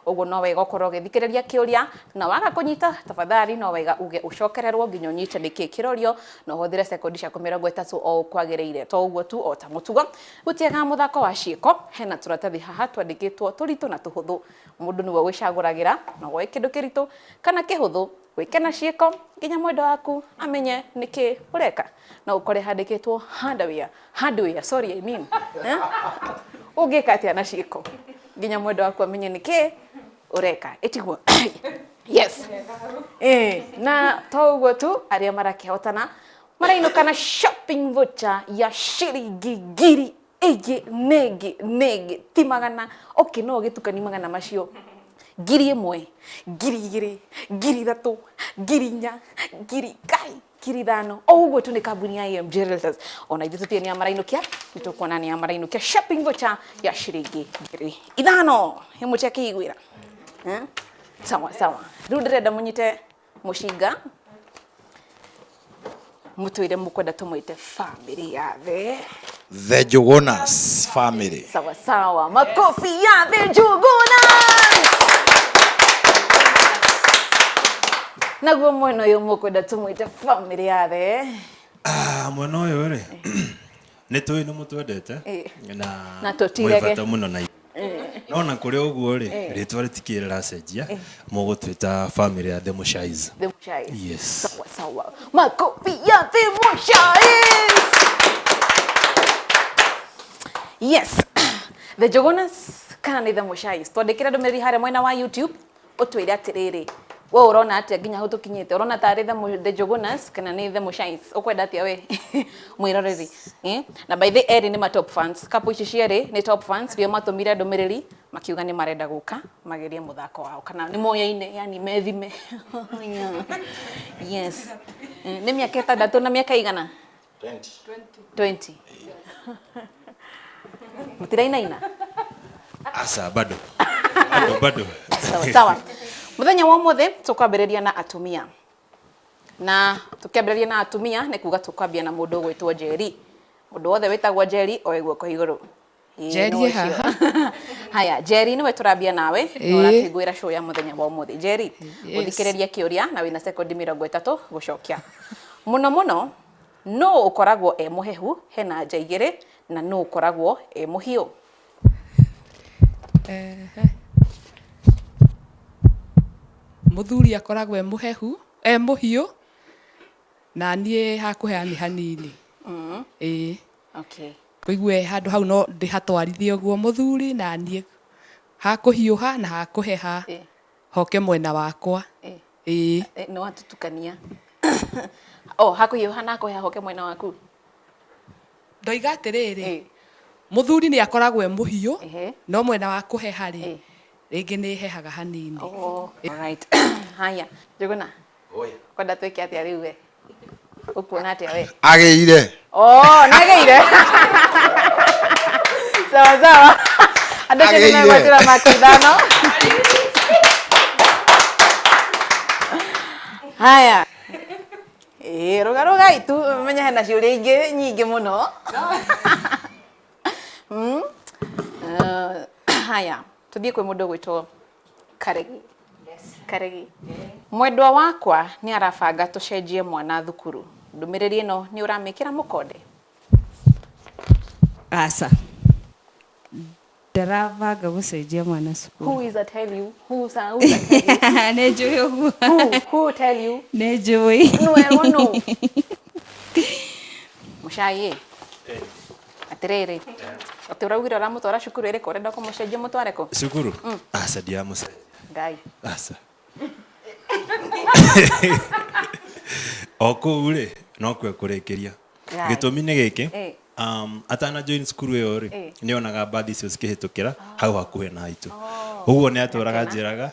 Ũguo no wega ũkorwo ũgĩthikĩrĩria kĩũria na waga kũnyita tafadhali no wega uge ũcokererwo nginya ũnyite nĩkĩ kĩrorio na ũhũthĩre sekondi ciaku 30 o ũũ kwagĩrĩire. To ũguo tu o ta mũtugo gũtiagaga mũthako wa ciĩko, hena tũratathi haha twandĩkĩtwo tũritũ na tũhũthũ. Mũndũ nĩwe wĩcagũragĩra no woe kĩndũ kĩritũ kana kĩhũthũ wĩke na ciĩko nginya mwendwa waku amenye nĩkĩ ũreka. No ũkore handĩkĩtwo hardware, hardware, sorry I mean. Eh? Ũngĩka atĩa na ciĩko nginya mwendwa waku amenye nĩkĩ ũreka? Ĩtiguo? Yes. Eh, na to ũguo tu arĩa marakĩhotana marainũka na shopping voucher ya ciringi ngiri ĩngĩ nĩngĩ nĩngĩ ti magana okay no ũgĩtukani magana macio 1000, 2000, 3000, 4000, ngiri kai 5000 o ũguo tu nĩ kambuni ya AMG Realtors ona ithuĩ tũtirĩ nĩa marainũkia nĩ tũkuona nĩa marainũkia shopping voucher ya ciringi 5000 ĩ mũtiakĩiguĩra. Eh? Sawa sawa rĩu ndĩrenda mũnyite mũcinga mũtwĩre mũkwenda tũmwĩte family ya the The Njugunas family. Sawa sawa, makofi ya the Njugunas. Naguo mwena ũyũ mũkwenda tũmwĩte family ya the Ah, mwena ũyũ rĩ nĩ tũĩ nĩ mũtwendete na Na tũtirege. mwĩ bata mũno na no na kũrĩ ũguo rĩ rĩtwa rĩtikĩrĩ rĩracenjia mũgũtwĩta family ya The Mushais. The Mushais. Yes. Sawa sawa. Makofi ya The Mushais. Yes. The Njugunas kana nĩ The Mushais. Twandĩkĩre ndũmĩrĩri harĩa mwena wa YouTube ũtwĩre atĩrĩrĩ we ũrona atĩa nginya hau tũkinyĩte ũrona tarĩ The Njugunas kana nĩ The Mushais ũkwenda atĩa we mwĩroreri eh? Na by the erĩ nĩ ma top fans couple ici cierĩ nĩ top fans nĩo matũmire ndũmĩrĩri makiuga nĩ marenda gũka magerie mũthako wao kana nĩ moyaine yani methime. Yes. Nĩ mĩaka 6 na mĩaka igana 20 mũtirainaina Aca bado bado bado. Sawa sawa. Mũthenya wa ũmũthĩ tũkwambĩrĩria na atumia na tũkĩambĩrĩria na atumia nĩ kuga tũkwambia na mũndũ ũgwĩtwo Njeri. Mũndũ wothe wĩtagwo Njeri oe guoko igũrũ. Njeri Ĩĩ, ĩ haha. Haya, Njeri nĩwe tũrambia nawe Ĩĩ. ũratũhingũrĩra show ya mũthenya wa ũmũthĩ. Njeri, Yes. ũthikĩrĩrie kĩũria na wĩna sekondi 30 gũcokia. Mũno mũno nũ ũkoragwo e mũhehu hena nja igĩrĩ na nũ ũkoragwo e mũhiũ? Mũthuri akoragwo e mũhehu, e mũhiũ na niĩ hakũheana nĩ hanini. Ĩĩ. Okay. Kũigue handũ hau no ndĩhatwarithie ũguo mũthuri na niĩ hakũhiũha na hakũheha hoke mwena wakwa. Ĩĩ. Nĩ watutukania. Oh, hakũhiũha na hakũheha hoke mwena waku. Ndoiga atĩrĩrĩ, mũthuri nĩ akoragwo e mũhiũ no mwena wa kũheha rĩ rĩngĩ nĩ hehaga hanini. Oh, alright. Haya, Njuguna. Kwenda twĩke atĩa rĩu we? Ũkuona atĩa we? Agĩire. Oh, nĩagĩire. Sawa sawa. Andũ acio Agĩire. nĩmegwatĩra maki ithano. Haya. Ĩĩ, rũga rũgai tu menye hena ciũria ingĩ nyingĩ mũno. Haya, tũthiĩ kwĩ mũndũ ũgwĩtwo Karegi. Karegi. Mwendwa wakwa nĩ arabanga tũcenjie mwana thukuru. Ndũmĩrĩri ĩno nĩ ũramĩkĩra mũkonde? Aca. Ndarabanga gũcenjia mwana cukuru. Who is a tell you? Who sa who a tell you? Nĩ njũĩ ũguo. Who tell you? Nĩ njũĩ. No erwo no. Mũcai ĩ. Atĩrĩrĩ. Atĩ ũraugire ũramũtwara cukuru ĩrĩkũ ũrenda kũmũcenjia mũtware kũ? Cukuru? Aca ndiramũcenjia. Ngai. Aca. O kũu rĩ no kuo ekũrĩkĩria. Gĩtũmi nĩ gĩkĩ, atana join cukuru ĩyo rĩ nĩ onaga mbathi icio cikĩhĩtũkĩra hau hakuhĩ na haitũ. Ũguo nĩ atũraga njĩraga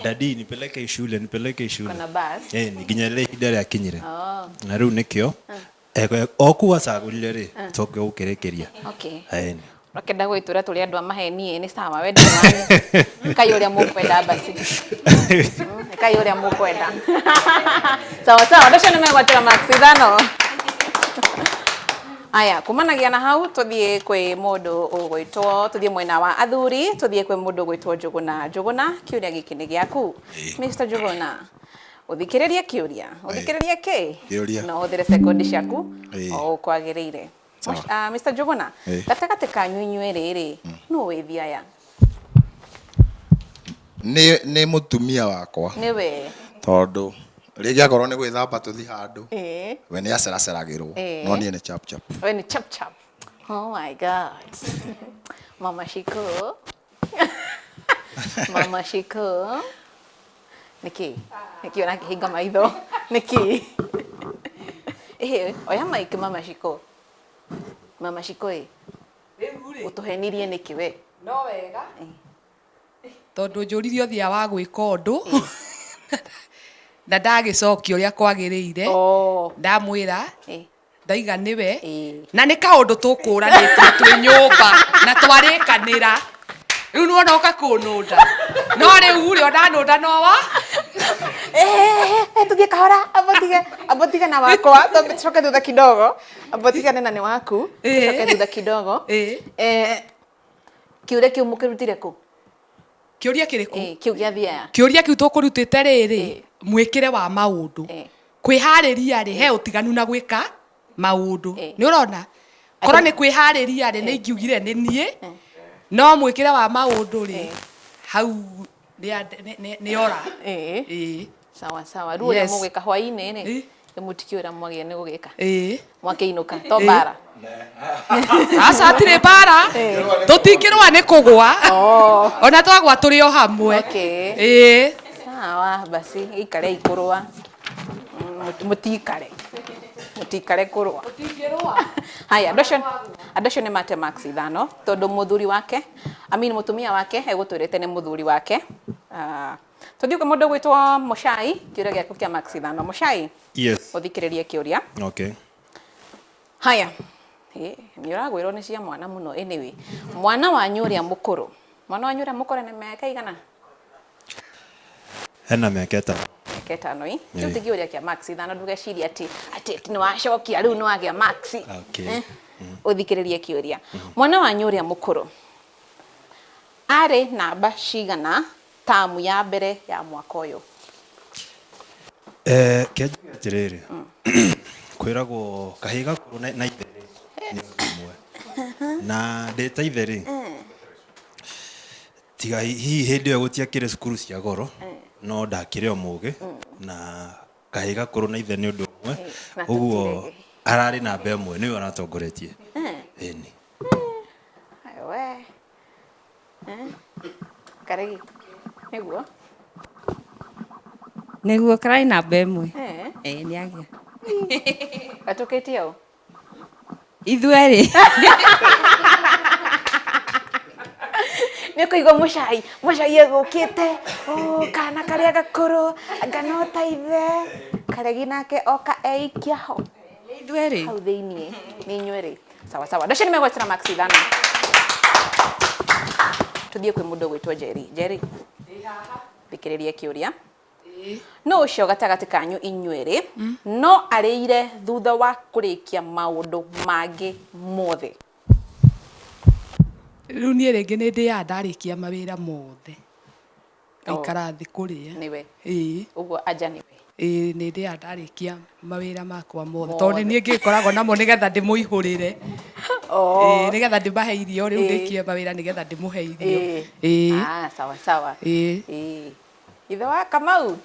dadi nipeleke shule nipeleke shule. Kuna bus. Eh, nĩ nginya rĩrĩa ihinda rĩakinyire. Na rĩu nĩkĩo o kũu acagũrire rĩ tokĩo gũkĩrĩkĩria. Okay. Ĩni. Ũrakĩenda gwĩtwĩra tũrĩ andũ a maheni ĩ nĩ sawa we ndũrĩ wanyu. Kai ũrĩa mũkwenda basi. Kai ũrĩa mũkwenda. Sawa sawa, andũ acio nĩ megwatĩra marks ithano. Aya, kumanagia na hau tuthiĩ kwĩ mũndũ ũgwĩtwo, tuthiĩ mwena wa athuri, tuthiĩ kwĩ mũndũ ũgwĩtwo Njũgũna. Njũgũna, kĩũria gĩkĩ nĩ gĩaku. Mr. Njũgũna, ũthikĩrĩrie kĩũria. Ũthikĩrĩrie kĩ? Kĩũria. Na ũhũthĩre sekondi ciaku Ĩĩ. o kwagĩrĩire. Sawa. Mr. Njũgũna, Ĩĩ. gatagatĩ kanyu inyuĩ rĩ, nũ wĩ thiaya? Nĩ nĩ mũtumia wakwa. Nĩwe. Tondũ rĩngĩ akorwo nĩ gwĩthamba tũthi handũ Ĩĩ. we nĩ aceraceragĩrwo Ĩĩ. no niĩ nĩ chap chap. We ni chap chap. Oh my God. Mama Shiko. Mama Shiko. Niki? Niki ũrakĩhinga maitho? Niki? Ĩhĩ, oya mic Mama Shiko. Mama Shiko ĩ, ũtũhenirie nĩkĩ we? No wega tondũ njũririe ũthia wa gwĩka ũndũ na ndagĩcokia ũrĩa kwagĩrĩire Oh. ndamwĩra Ĩ. ndaiga nĩwe Ĩ. na nĩ kaũndũ tũkũranĩtie twĩ nyũmba na twarĩkanĩra rĩu nĩwona ũka kũnũnda no rĩu rĩ onanũnda nowa Eh, tuthiĩ kahora amba tige na wakwa twambe tucoke thutha kidogo amba tigane na nĩ waku Ĩ. tucoke thutha kidogo Ĩ. Eh, kĩũria kĩu mũkĩrutire kũ kĩũria kĩrĩkũ Ĩ, kĩu gĩa thiaya kĩũria kĩu tũkũrutĩte rĩrĩ mwĩkĩre wa maũndũ Ĩ. kwĩharĩria rĩ he ũtiganu na gwĩka maũndũ Ĩ. nĩ ũrona korwo nĩ kwĩharĩria rĩ nĩ ingiugire nĩ niĩ no mwĩkĩre wa maũndũ rĩ hau nĩ ora Ĩ. Ĩ. Sawa sawa rĩu ũrĩa Yes. mũgwĩka hwaĩ-inĩ rĩ Ĩ. nĩ mũtikĩũĩ ũrĩa mwagĩrĩire nĩ gũgĩka Ĩ. mwakĩinũka to mbara aca hatirĩ mbara tũtingĩrũa nĩ kũgwa ona twagwa tũrĩ o hamwe Okay. Ĩ. Sawa basi ikare ikũrũa mũtikare mũtikare kũrũa haya andũ acio andũ acio nĩ mate max ithano tondũ mũthuri wake I mean mũtumia wake egũtwĩrĩte nĩ mũthuri wake. Ah, tũthiĩ kwĩ mũndũ ũgwĩtwo Mũcai kĩũria gĩaku kĩa max ithano Mũcai Yes. ũthikĩrĩrie kĩũria Okay. haya nĩ ũragwĩrwo nĩ cia mwana mũno anyway mwana wanyu ũrĩa mũkũrũ mwana wanyu ũrĩa mũkũrũ nĩ mĩaka igana Hena mĩaka ĩtano. Mĩaka ĩtano ĩ kĩu ti kĩũria kĩa max ithano ndũgecirie atĩ atĩ nĩ wacokia rĩu nĩ wagĩa max Okay. Eh, ũthikĩrĩrie kĩũria mwana wanyu ũrĩa mũkũrũ arĩ namba cigana tamu ya mbere ya mwaka ũyũ Kĩanjuge atĩrĩrĩ kwĩragwo kahĩĩ gakũrũ na ithe rĩ nĩ ũndũ ũmwe na ndĩ ta ithe rĩ tiga hihi hĩndĩ ĩyo gũtiakĩrĩ cukuru cia goro no ndakĩrĩ o mũgĩ na kahĩĩ gakũrũ na ithe nĩ ũndũ ũmwe Na ũguo tũtirĩ. ararĩ namba ĩmwe nĩwe aratongoretie ĩni we karegi nĩguo Nĩguo kararĩ namba ĩmwe. Eh. Ĩĩ nĩ agĩa. Gatũkĩtie ũ Ithuerĩ. Nĩ kũigua mũcai mũcai egũkĩte oh, kana karĩa gakũrũ anga no ta ithe karegi nake oka eikia ho Ithuerĩ. hau thĩiniĩ nĩ inyuerĩ sawa sawa ndacio nĩ megwetera max ithano tũthiĩ kwĩ mũndũ ũgwĩtwo Njeri Njeri thikĩrĩria kĩũria no ũcio gatagatĩ kanyu inyuerĩ no arĩire thutha wa kũrĩkia maũndũ mangĩ mothe Rĩu niĩ rĩngĩ nĩ ndĩaga ndarĩkia mawĩra mothe ngaikara thĩ kũrĩa nĩwe Ĩĩ. ũguo anja nĩwe Ĩĩ nĩ ndĩaga ndarĩkia mawĩra makwa mothe tondũ nĩ niĩ ngĩkoragwo namo nĩgetha ndĩmũihũrĩre Ĩĩ, nĩgetha ndĩmahe irio rĩu Ĩĩ. ndĩkie mawĩra nĩgetha ndĩmũhe irio Ĩĩ. Ĩĩ. Ah, sawa sawa Ĩĩ. Ĩĩ. Ithe wa Kamau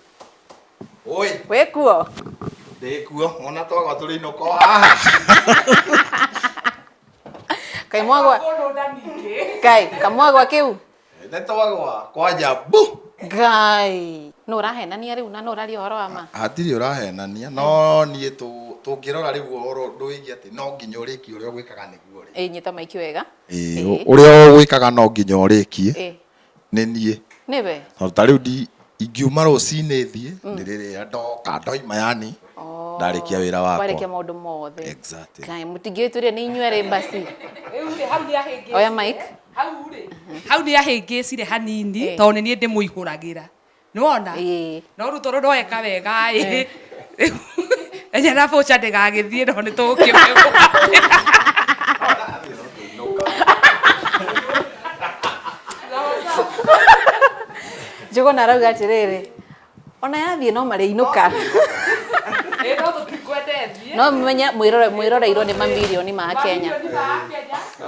Oi, wĩ kuo ndĩ kuo ona twagwa tũrĩ inũka o haha. Kaĩ mwagwa Ngai kamwagwa kĩu Nĩ twagwa kwanja bu. Ngai nũ ũrahenania rĩu na nũ ũraria ũhoro wa ma Hatirĩ ũrahenania no niĩ tũngĩrora rĩu ũhoro ũndũ wĩgiĩ atĩ no nginya ũrĩkie ũrĩa ũgwĩkaga nĩguo rĩ. Ĩĩ nyita maiki wega Ĩĩ, ũrĩa ũgwĩkaga no nginya ũrĩkie Ĩĩ. Nĩ niĩ. Nĩwe. Tondũ ta rĩu ndi ingiuma rũcinĩ thiĩ ndĩrĩrĩa ndoka ndoima yani ndarĩkia wĩra wakwa. Warĩkia maũndũ mothe. Exactly. Kaĩ mũtingĩturia nĩ inyuĩ erĩ basi. Rĩu rĩ, hau nĩ ahĩngĩcire. Oya mic. Hau rĩ, hau nĩ ahĩngĩcire hanini tondũ nĩ niĩ ndĩmũihũragĩra. Nĩwona? Ĩĩ. No rĩu tondũ ndoeka wega ĩ, rĩu enya na voucher ndĩgagĩthiĩ no nĩ tũgũkĩmĩgwatĩra. Njũgũna arauga atĩrĩrĩ, ona yathiĩ no marĩinũka. Ĩ, no tũtikwenda ĩthiĩ. No mũmenye mwĩroreirwo nĩ mamirioni ma Kenya. Mamirioni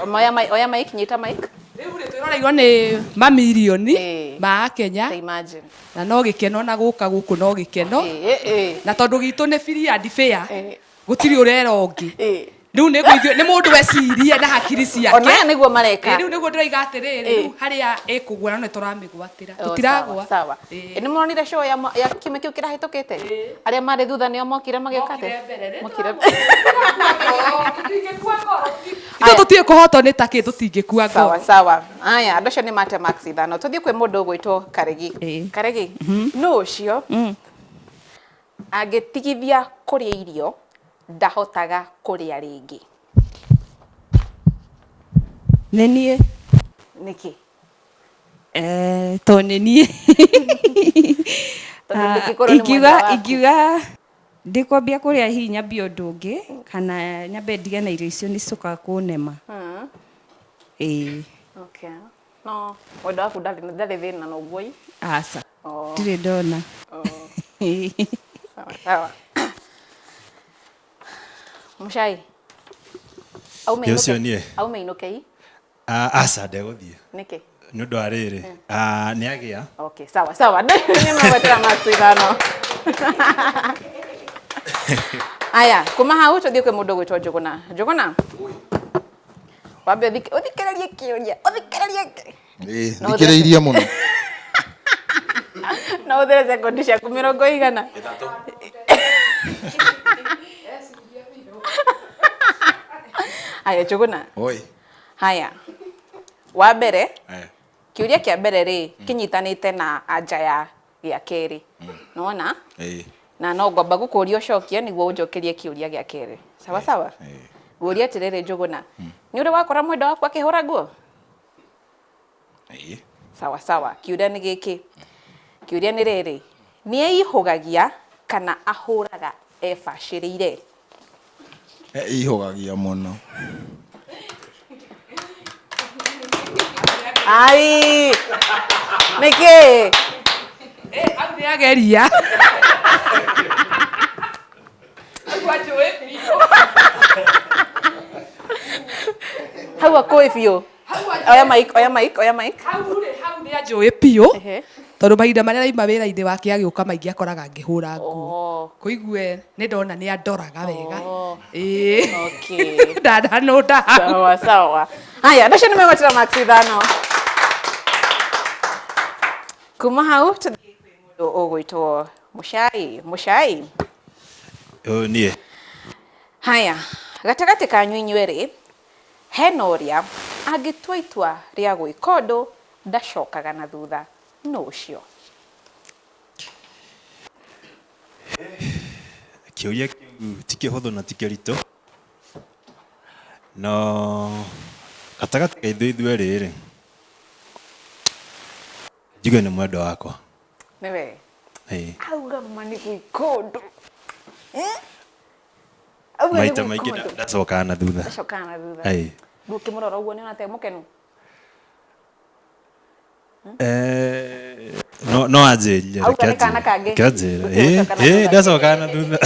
ma Kenya. Oya mic, nyita mic. Rĩu rĩ, twĩroreirwo nĩ mamirioni Ĩĩ. ma Kenya Ta imagine. na no gĩkeno na gũka gũkũ no gĩkeno Ĩĩ, ĩĩ. na tondũ gitũ nĩ free and fair Ĩĩ. gũtirĩ ũrera ũngĩ Ĩĩ. rĩu nĩ ithuĩ nĩ mũndũ ecirie na hakiri ciake Ona aya nĩguo mareka. Ĩĩ, rĩu nĩguo ndĩroiga atĩrĩrĩ Ĩĩ. rĩu harĩa ĩkũgwa no nĩ tũramĩgwatĩra Oh, tũtiragwa sawa, sawa. Ĩĩ. Nĩ mũronire show ya kiumia kĩu kĩrahĩtũkĩte? Arĩa marĩ thutha nĩo mokire magĩũka Mokire atĩa? mbere, nĩ Mokire Tũtingĩkua ngoro. Ithuĩ tũtiũĩ kũhotwo nĩ takĩ tũtingĩkua Sawa ngoro sawa. Aya, andũ acio nĩ mate max ithano. Tũthiĩ kwĩ mũndũ ũgwĩtwo Karegi. Ĩĩ. Karegi, nũ ũcio angĩtigithia kũrĩa irio ndahotaga kũrĩa rĩngĩ? Nĩ niĩ. Nĩkĩ? Eh, tondũ nĩ niĩ. Tondũ Ah, ndĩngĩkorwo nĩ ingiuga mwendwa waku. ingiuga ndĩkwambia kũrĩa hihi nyambie ũndũ ũngĩ kana nyambe ndige na irio icio nĩ cicokaga kũnema. Ĩĩ. Okay. No, mwendwa waku ndarĩ thĩna na ũguo ĩ? Aca. Oh. Ndirĩ ndona. Sawa sawa. Mũcai. Aume Ĩ, ũcio inũke- niĩ. Aume inũkei. Ah, aca ndegũthiĩ Nĩkĩ? nĩ ũndũ wa rĩrĩ ah, nĩ agĩa Okay, sawa sawa. Nĩ magwetera max ithano. Aya, kuma hau tũthiĩ kwĩ mũndũ ũgwĩtwo Njũgũna. Njũgũna. Wambe ũthikĩrĩrie kĩũria, ũthikĩrĩrie. Ĩĩ, No ũthere- thikĩrĩirie mũno. No ũthere sekondi ciaku mĩrongo igana. Aya, Njũgũna. Oi. Haya. Wa mbere, Eh. kĩũria kĩa mbere rĩ, kĩnyitanĩte na anja ya gĩa kerĩ. Nĩwona? Ĩĩ. Na no ngwamba gũkũria ũcokie nĩguo ũnjokerie kĩũria gĩa kerĩ. Sawa sawa? Ĩĩ. Ngũria atĩrĩrĩ Njũgũna, nĩ ũrĩ wakora mwendwa waku akĩhũra nguo? Ĩĩ. Sawa sawa. Kĩũria nĩ gĩkĩ. Kĩũria nĩ rĩrĩ, nĩ eihũgagia kana ahũraga ebacĩrĩire? Ihũgagia mũno. Ai! Nĩkĩ? Ĩ, hau nĩ ageria. Hau anjũĩ biũ. Hau akũĩ biũ. Oya mic, oya mic, oya mic. Hau rĩ, hau nĩ anjũĩ biũ Ehe. tondũ mahinda marĩa araima wĩra-inĩ wake agĩũka maingĩ akoraga ngĩhũra nguo Oh. kũigue nĩ ndona nĩ andoraga wega Oh. Ĩĩ. Okay. ndananũnda hau Sawa sawa. Haya, andũ acio nĩ megwetera max ithano. Kuma hau tũthiĩ kwĩ mũndũ ũgwĩtwo Mũcai. Mũcai. Ũyũ niĩ Haya, gatagatĩ kanyu inyuerĩ hena ũrĩa angĩtua itua rĩa gwĩka ũndũ ndacokaga na thutha, nũ ũcio? Kĩũria kĩu ti kĩhũthũ na ti kĩritũ no gatagatĩ ka ithuĩ ithuerĩ rĩ njuge nĩ mwendwa wakwa. Nĩwe. Ĩĩ. Auga ma nĩ gwĩka ũndũ. Eh? Auga nĩ Maita gwĩka maingĩ ũndũ. ndacokaga na thutha. Ndacokaga na thutha. Ĩĩ. Rĩu ũkĩmũrora ũguo nĩ ũrona ta e mũkenu? Eh, no anjĩrire Auga reke nĩ kana anjĩre. kangĩ. Reke anjĩre. Gũtirĩ Ĩĩ, gũcoka na ĩĩ, thutha. ndacokaga na thutha.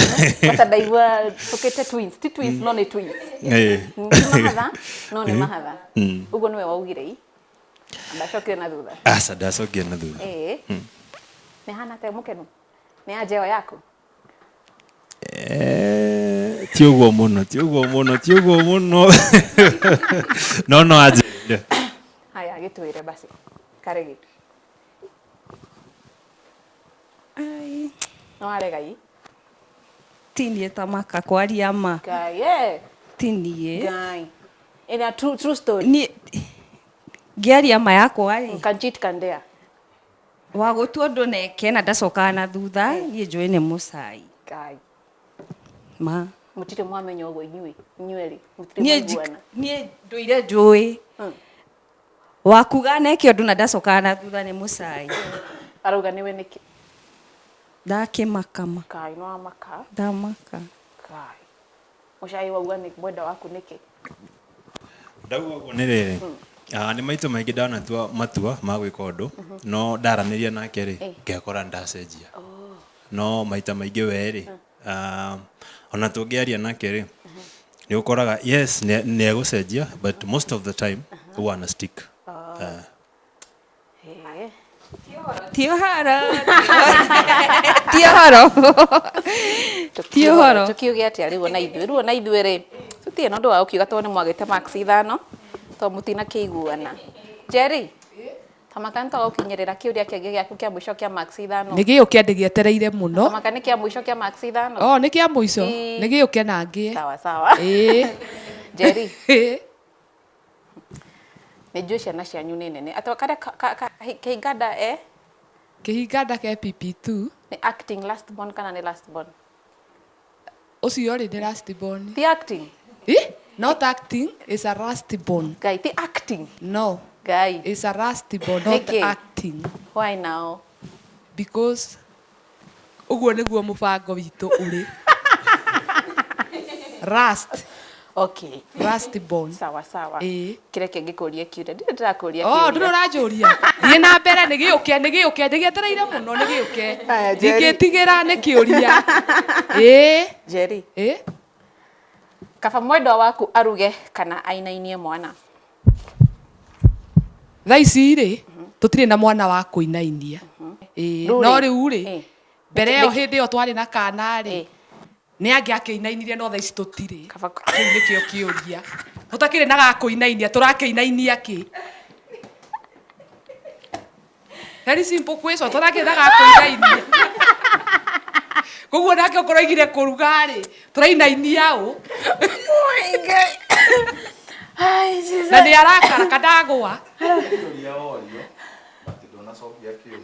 Kwanza ndaigua tũkĩte twins, ti twins no nĩ twins. Ĩĩ. Ti mahatha no nĩ mahatha. Mm. Ũguo nĩwe waugire ii. Ndacokire na thutha. Aca ndacokire na thutha. Ĩĩ. Nĩ hana ta e mũkenu? Nĩ anja ĩyo yaku? Eh, ti ũguo mũno, ti ũguo mũno, ti ũguo mũno. No anjĩrire. Haya, gĩtwĩre basi. Karegi. Ai, No arega ii. ti niĩ ta maka kwaria ma. Ngai, eh. Ti niĩ. Ngai. Ĩna true story. Niĩ Ngĩaria ma yakwa rĩ, Kanjit kandea. Wa gũtua ũndũ neke na ndacokaga na thutha, niĩ njũĩ nĩ mũcai. Ngai. Ma. Mũtirĩ mwamenya ũguo inyuĩ, inyuerĩ, mũtirĩ Niĩ mwaiguana. Niĩ ndũire njũĩ. Wa kuga neke ũndũ na ndacokaga na thutha nĩ mũcai. Arauga nĩwe nĩkĩ? Ndakĩmaka ma. Ngai, nĩ wamaka? Ndamaka. Ngai. Mũcai wauga nĩ mwenda waku nĩkĩ? Ndauga ũguo nĩ rĩrĩ, nĩ maita maingĩ ndanatua matua ma gwĩka ũndũ, no ndaranĩria nake rĩ, ngekora ndacenjia. No maita maingĩ we rĩ, ona tũngĩaria nake rĩ, nĩ ũkoraga yes nĩ egũcenjia, but most of the time huwa ana stick. Ti ũhoro. Ti ũhoro. Ti ũhoro. Tukiuge atĩa rĩu ona ithuĩ, rĩu ona ithuĩ rĩ, tũtirĩ na ũndũ wa gũkiuga tondũ nĩ mwagĩte marks ithano, tondũ mũtinakĩiguana. Njeri, tamaka nĩ twagũkinyĩrĩra kĩũria kĩngĩ gĩaku kĩa mũico kĩa marks ithano. Nĩ gĩũke ndĩgĩetereire mũno. Tamaka nĩ kĩa mũico kĩa marks ithano. Oh, nĩ kĩa mũico. Ĩĩ. Nĩ gĩũke na ngĩe. Sawa sawa. Ĩĩ. Njeri. Ĩĩ. Nĩ njũĩ ciana cianyu nĩ nene. Atĩ karĩa kĩhinganda e? Kĩhinganda ke PP2. Nĩ acting last born kana nĩ last born? Ũcio rĩ nĩ last born. Ti acting? Ĩ? Not acting, it's a last born. Ngai, ti acting? No. Ngai. It's a last born, not Nĩkĩ? acting. Why now? Because ũguo nĩguo mũbango witũ ũrĩ. Last. Okay. Last born. Sawa sawa. Ĩĩ. Kĩrĩa kĩngĩkũria kĩũria, ndirĩ ndĩrakũria Oh, kĩũria. ndũrĩ ũranjũria. Thiĩ na mbere nĩ gĩũke, nĩ gĩũke, ndĩgĩetereire mũno nĩ gĩũke. Aya, Njeri. Ndingĩtigĩra nĩ kĩũria. Ĩĩ. Njeri. Ĩĩ. Kaba mwendwa waku aruge kana ainainie mwana? Thaa ici rĩ, tũtirĩ na mwana wa kũinainia. Ĩĩ, Rĩu no rĩ, rĩu rĩ, ĩĩ. mbere ĩyo hĩndĩ ĩyo twarĩ na kana rĩ, Ĩĩ. nĩ angĩ akĩinainirie no thaa ici tũtirĩ. Kaba Kĩu nĩkĩo kĩũria. Tũtakĩrĩ na ga kũinainia, tũrakĩinainia kĩ? Very simple question, tũrakĩrĩ na ga kũinainia. Koguo nake okorwo oigire kũruga rĩ, tũrainainia ũ? Ai, Jesus. Na nĩ arakara kana ndagũa.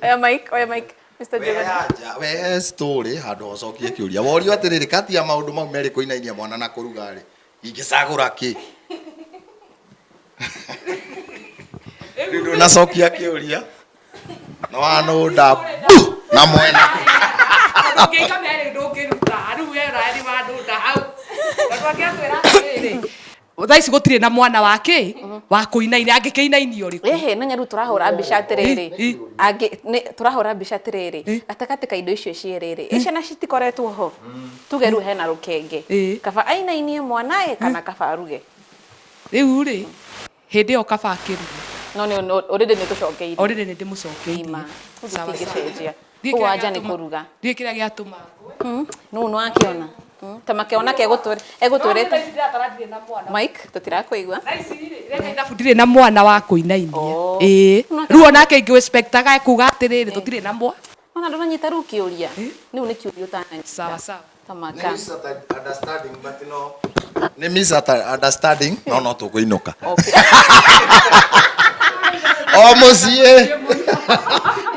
Oya mic, oya mic. Mr. Jordan. We story handũ ũcokie kĩũria. Worio atĩrĩrĩ, kati ya maũndũ mau merĩ kũinainia mwana na kũruga rĩ, ingĩcagũra kĩ? Rĩu ndũnacokia kĩũria. No wanũnda bu na mwena. Ũngĩika merĩ ndũngĩruta, rĩu we ũrarĩ wanũnda hau. Tondũ angĩatwĩra atĩrĩrĩ, thaa ici gũtirĩ na mwana wa kĩ wa kũinainia, angĩkĩinainia ũrĩkũ? Ĩhĩ, no nyaru tũrahũra mbica atĩrĩrĩ. Ĩ, Angĩ nĩ tũrahũra mbica atĩrĩrĩ, gatagatĩ ka indo icio cierĩ rĩ, ĩ ciana citikoretwo ho. Tuge rĩu hena rũkenge. Ĩ. Kaba ainainie mwana ĩ kana kaba aruge. Rĩu rĩ, hĩndĩ ĩyo kaba akĩruge. No nĩ already nĩ tũcokeirie. Already nĩ ndĩmũcokeirie. Ima. Sawa, sawa. Tũtingĩcenjia. Ndiũĩ Ũguo kĩrĩa anja nĩ gĩatũma- kũruga. Ndiũĩ kĩrĩa gĩatũma ngwe. Nũ nĩ wakĩona. Ta makĩona ke egũtwĩrĩte. Thaa ici ndĩratara ndirĩ na mwana. Mike, tũtirakũigua. Thaa ici rĩ, reka ithabu ndirĩ na mwana wa kũinainia. Oh. Ĩĩ. Rĩu onake ingĩexpectaga ekuga atĩrĩrĩ, tũtirĩ na mwana. Ona ndũranyita rĩu kĩũria. Rĩu nĩ kĩũria ũtananyita. Sawa sawa. Tamaka. Misunderstanding, but no. Nĩ misunderstanding, no no tũkũinũka. Okay. O mũciĩ.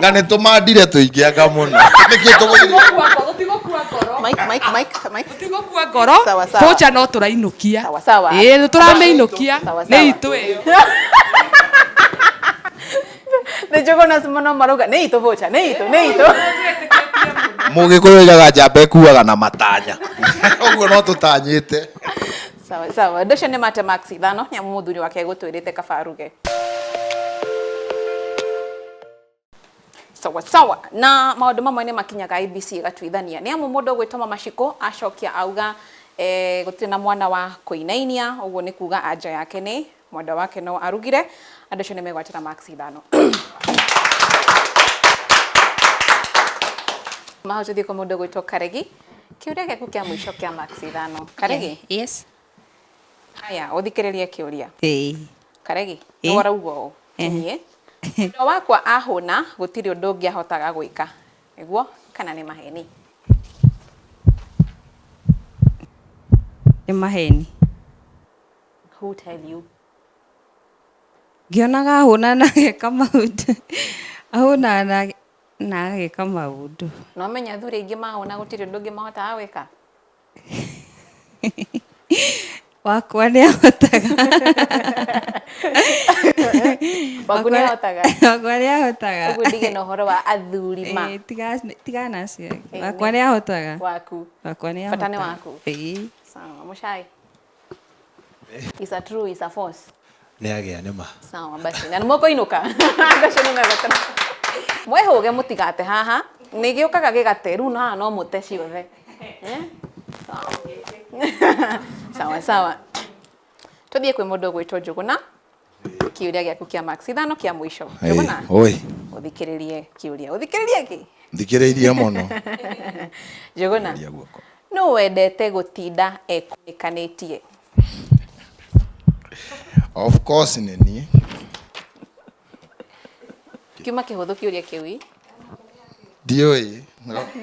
Nga nĩ tũmandire tũingĩanga mũno. Nĩkĩ tũgũthiĩ? Tũtigũkua ngoro. Mike, Mike, Mike, Mike. Tũtigũkua ngoro. Sawa, sawa. Voucher no tũrainũkia. Sawa, sawa. Ĩĩ, tũramĩinũkia. Sawa, Nĩ sawa. itũ ĩyo. Nĩ njũgũ na marauga nĩ itũ voucher, nĩ itũ, nĩ itũ. Mũgĩkũyũ oigaga njamba ĩkuaga na matanya. Ũguo no tũtanyĩte. Sawa sawa. Ũndũ ũcio nĩ mate marks ithano nĩ amu mũthuri wake egũtwĩrĩte kaba aruge. Sawa sawa. Na maũndũ mamwe nĩ makinyaga IBC ĩgatuithania. Nĩ amu mũndũ ũgwĩtwo Mama Shiko acokia auga gũtirĩ na mwana wa kũinainia, ũguo nĩ kuga anja yake nĩ mwendwa wake no arugire. Andũ acio nĩ megwatĩra marks ithano. Maho tũthiĩ kwa mũndũ ũgwĩtwo Karegi. Kĩũria gĩaku kĩa mũico kĩa marks ithano. Karegi? Yes. Haya, ũthikĩrĩrie kĩũria. Ĩĩ. Karegi, Ĩĩ. nĩ warauga ũũ. Kinyie. Mwendwa wakwa ahũna gũtirĩ ũndũ ũngĩ ahotaga gwĩka. Nĩguo kana nĩ maheni? Nĩ maheni. Who tell you? Ngĩonaga ahũna na ageka maũndũ. Ahũnaga na ageka maũndũ. No menya athuri aingĩ mahũna gũtirĩ ũndũ ũngĩ mahotaga gwĩka. Wakwa nĩ ahotaga. Waku nĩ ahotaga. Wakwa nĩ ahotaga. Ũguo ndige na ũhoro wa athuri ma. Ĩĩ, tigana na acio angĩ. Wakwa nĩ ahotaga. Waku. Wakwa nĩ Bata nĩ ahotaga. waku. Ĩĩ. Sawa, Muchai. Is a true, is a false. Nĩ agĩa nĩ ma. Sawa basi. Na nĩmũkũinũka. Ndacio nĩ mebata. Mwĩhũge mũtigate haha. Nĩ gĩũkaga gĩgate rĩu haha no mũte ciothe. Eh? Sawa. Sawa sawa. Tũthiĩ kwĩ mũndũ ũgwĩtwo Njũgũna. Kĩũria gĩaku kĩa max ithano kĩa mũico. Njũgũna. Oi, Ũthikĩrĩrie kĩũria. Ũthikĩrĩrie kĩ? thikĩrĩirie mũno. Njũgũna. Ria guoko. Nũ wendete gũtinda ekunĩkanĩtie? Of course nĩ niĩ. Kiuma kĩhũthũ kĩũria kĩu ĩ? Ndiũĩ.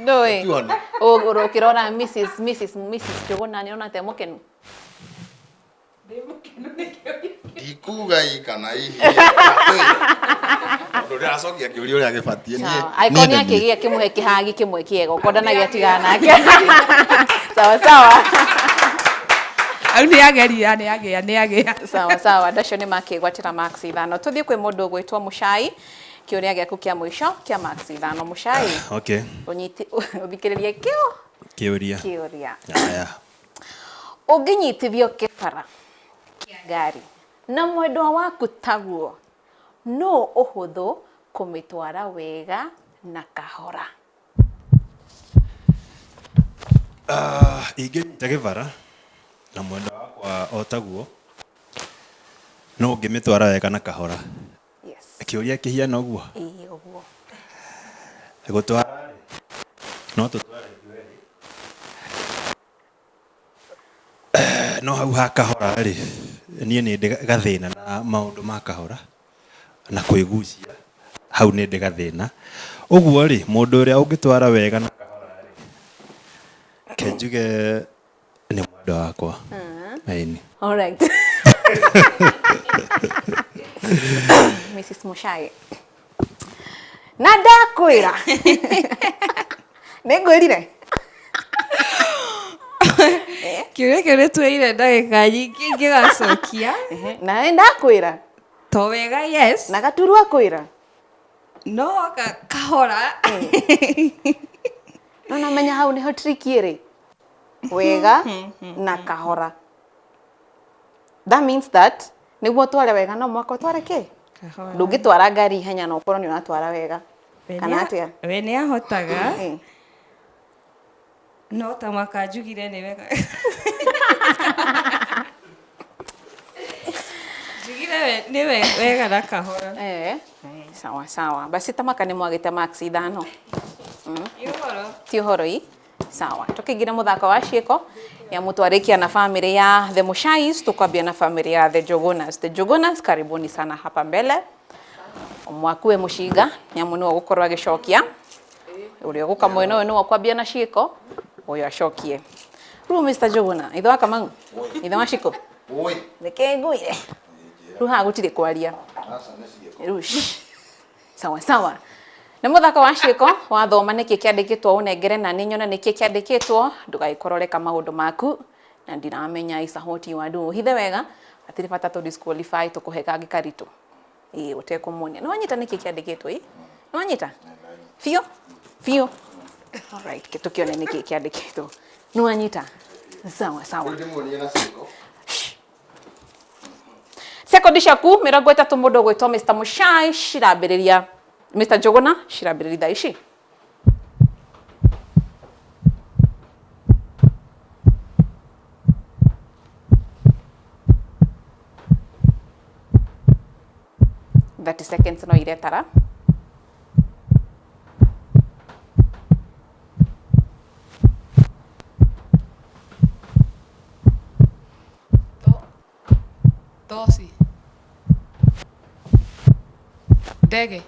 Ndũĩ. Tuone. Ũkĩrora Mrs. Mrs. Mrs. Njũgũna nĩ ũrona ta e mũkenu? Ndikuga ĩ kana hihi. Tondũ ndĩracokia kĩũria ũrĩa gĩbatiĩ. Sawa. Angĩkorwo nĩ akĩgĩa kĩmũhe kĩhagi kĩmwe kĩega ũkorwo ndanagĩa tigana nake. Sawa sawa. Au nĩ ageria nĩ agĩa nĩ agĩa. Sawa sawa. Ndacio nĩ makĩgwatĩra max ithano. Tũthiĩ kwĩ mũndũ ũgwĩtwo Mũcai. Kĩũria gĩaku kĩa mũico kĩa max ithano. Mũcai. Okay. Ũnyiti ũthikĩrĩrie kĩo Kĩũria. kĩũria. Aya. Ũngĩnyitithio kĩbara kĩa ngari na mwendwa waku taguo, nũ ũhũthũ kũmĩtwara wega na kahora? Ingĩnyita gĩbara na mwendwa wakwa o taguo no ũngĩmĩtwara wega na kahora. Yes. Kĩũria kĩhiana ũguo. Ĩĩ ũguo. Gũtwara no tũtware ithuerĩ. No hau ha kahora rĩ, niĩ nĩ ndĩ gathĩna na maũndũ ma kahora na kwĩgucia, hau nĩ ndĩ gathĩna. Ũguo rĩ, mũndũ ũrĩa ũngĩtwara wega na kahora rĩ, reke njuge nĩ mwendwa wakwa. Ĩni. All right. Mrs. Muchai. Na ndakwĩra. Nĩ ngwĩrire. Kĩũria kĩu nĩ tuoire ndagĩka nyingĩ ingĩgacokia. Na nĩ ndakwĩra. To wega yes. Na gaturwa kwĩra. No kahora. No namenya hau nĩho trick ĩrĩ. Wega na kahora. That means that nĩguo ũtware wega no mũhaka ũtware kĩ? Kahora. Ndũngĩtwara ngari ihenya na ũkorwo nĩ ũratwara wega. Kana atĩa? We nĩ ahotaga. No ta maka njugire nĩ wega. Njugire nĩ wega na kahora. Sawa sawa. Basi tamaka nĩ mwagĩte max ithano. Ti ũhoro. Ti ũhoro i. Sawa. Tukĩingĩra mũthako wa ciĩko ya mũtwarĩkia na family ya The Muchais, tukwambia na family ya The Jogonas. The Jogonas, karibuni sana hapa mbele. Mwakue mũcinga nĩamu nĩwe ũgũkorwo agĩcokia. Ũrĩa ũgũka mwena ũyũ nĩwe ũkwambia na ciĩko, ũyũ acokie. Rĩu Mr. Njuguna, ithe wa Kamau, ithe wa Shiko. Oi. Reke ngwĩre. Rĩu haha gũtirĩ kwaria. Rĩu shh. Sawa sawa. Nĩ mũthako wa ciĩko wathoma nĩkĩ kĩandĩkĩtwo ũnengere na nĩ nyone nĩkĩ kĩandĩkĩtwo ndũgagĩkorwo reka maũndũ maku na ndiramenya isahoti wa ndũ hithe wega hatirĩ bata tũ disqualify tũkũhe kangĩ karitũ ĩĩ ũtekũmuonia nĩ wanyita nĩkĩ kĩandĩkĩtwo ĩ nĩ wanyita biũ biũ alright tũkĩone nĩkĩ kĩandĩkĩtwo nĩ wanyita sawa sawa sekondi ciaku 30 mũndũ ũgwĩtwo Mr. Muchai cirambĩrĩria Mr. Njuguna cirambĩrĩria thaa ici. Thirty seconds no iretara. Toci. Ndege.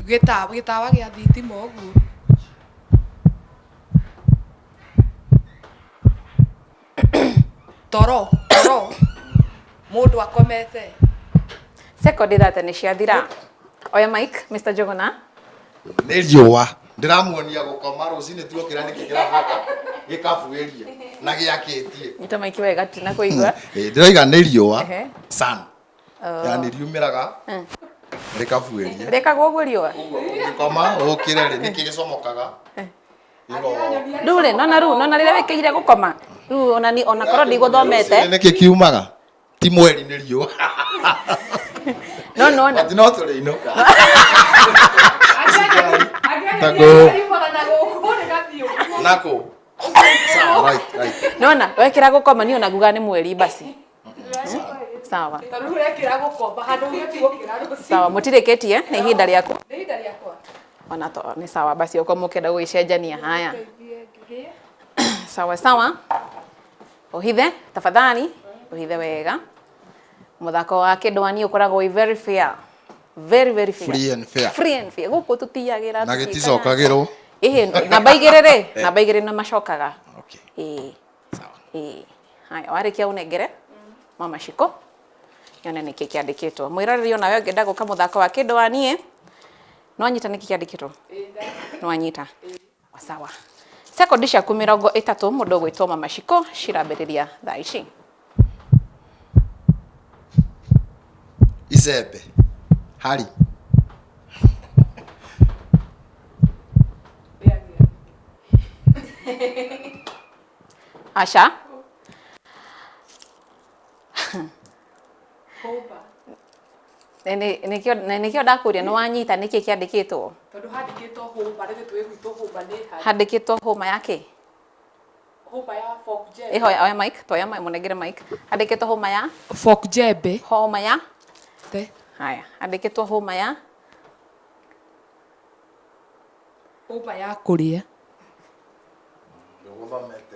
Gĩtawa gĩa thitima ũguo. Toro, toro. Mũndũ akomete. Sekondi 30 nĩ ciathira. Oya mic, Mr. Njuguna. Nĩ riũa ndĩramuonia gũkoma rũcinĩ tuokĩra nĩkĩ kĩracoka gĩkabuĩria na gĩakĩtie. Nyita mic wega tinakuigua. Ĩ, ndĩroiga nĩ riũa Ehe. sun, yani riumĩraga rĩkabuĩria. Rĩkagwo ũguo riũa. Ũguo ũngĩkoma ũkĩre rĩ nĩkĩ gĩcomokaga? Gĩgoka. Rĩu rĩ, nona rĩu, nona rĩrĩa wĩkĩire gũkoma. Rĩu ona ni ona korwo ndigũthomete. Rũcinĩ nĩkĩ kiumaga? Ti mweri nĩ riũa. No nona. But no tũrĩinũka. Tago. Nako. Sawa, right, right. Nona, wekĩra gũkoma niĩ ona nguga nĩ mweri basi. Sawa. Tondũ rĩu ũrekĩra gũkomba handũ ũgĩthiĩ gũkĩra rũcinĩ. Sawa, mũtirĩkĩtie nĩ ihinda rĩaku. Nĩ ihinda rĩakwa. Ona to nĩ sawa basi okorwo mũkĩenda gũgĩcenjania haya. Sawa sawa. Ũhithe tafadhali, ũhithe wega. Mũthako wa kĩndwani ũkoragwo wĩ very fair. Very very fair. Free and fair. Free and fair. Gũkũ tũtiyagĩra. Na tũtiĩkaga. gĩticokagĩrwo. Ĩhĩ, namba igĩrĩ rĩ, namba igĩrĩ nĩ macokaga. Okay. Ĩĩ. Sawa. Ĩĩ. Haya, warĩkia ũnengere mama Shiko yone nĩkĩ kĩandĩkĩtwo. Mwĩroreri onawe ũngĩenda gũka mũthako wa kĩndũ wa niĩ, no anyita nĩkĩ kĩandĩkĩtwo? No anyita. Sawa. Sekondi ciaku 30 mũndũ ũgwĩtwo mama Shiko cirambĩrĩria thaa ici. Icembe. Hari. Aca. Na nĩkĩo ndakũria nĩ wanyita nĩkĩ kĩandĩkĩtwo? Tondũ handĩkĩtwo hũma, rĩu tũĩ gwitũ hũma nĩ hari. Handĩkĩtwo hũma ya kĩ? Hũma ya fork jembe. Ĩhoya oya mic, toya mic, mũnengere mic. Handĩkĩtwo hũma ya? Fork jembe. Homa ya? Te. Haya, handĩkĩtwo hũma ya? Hũma ya kũrĩa. Ndũgũthomete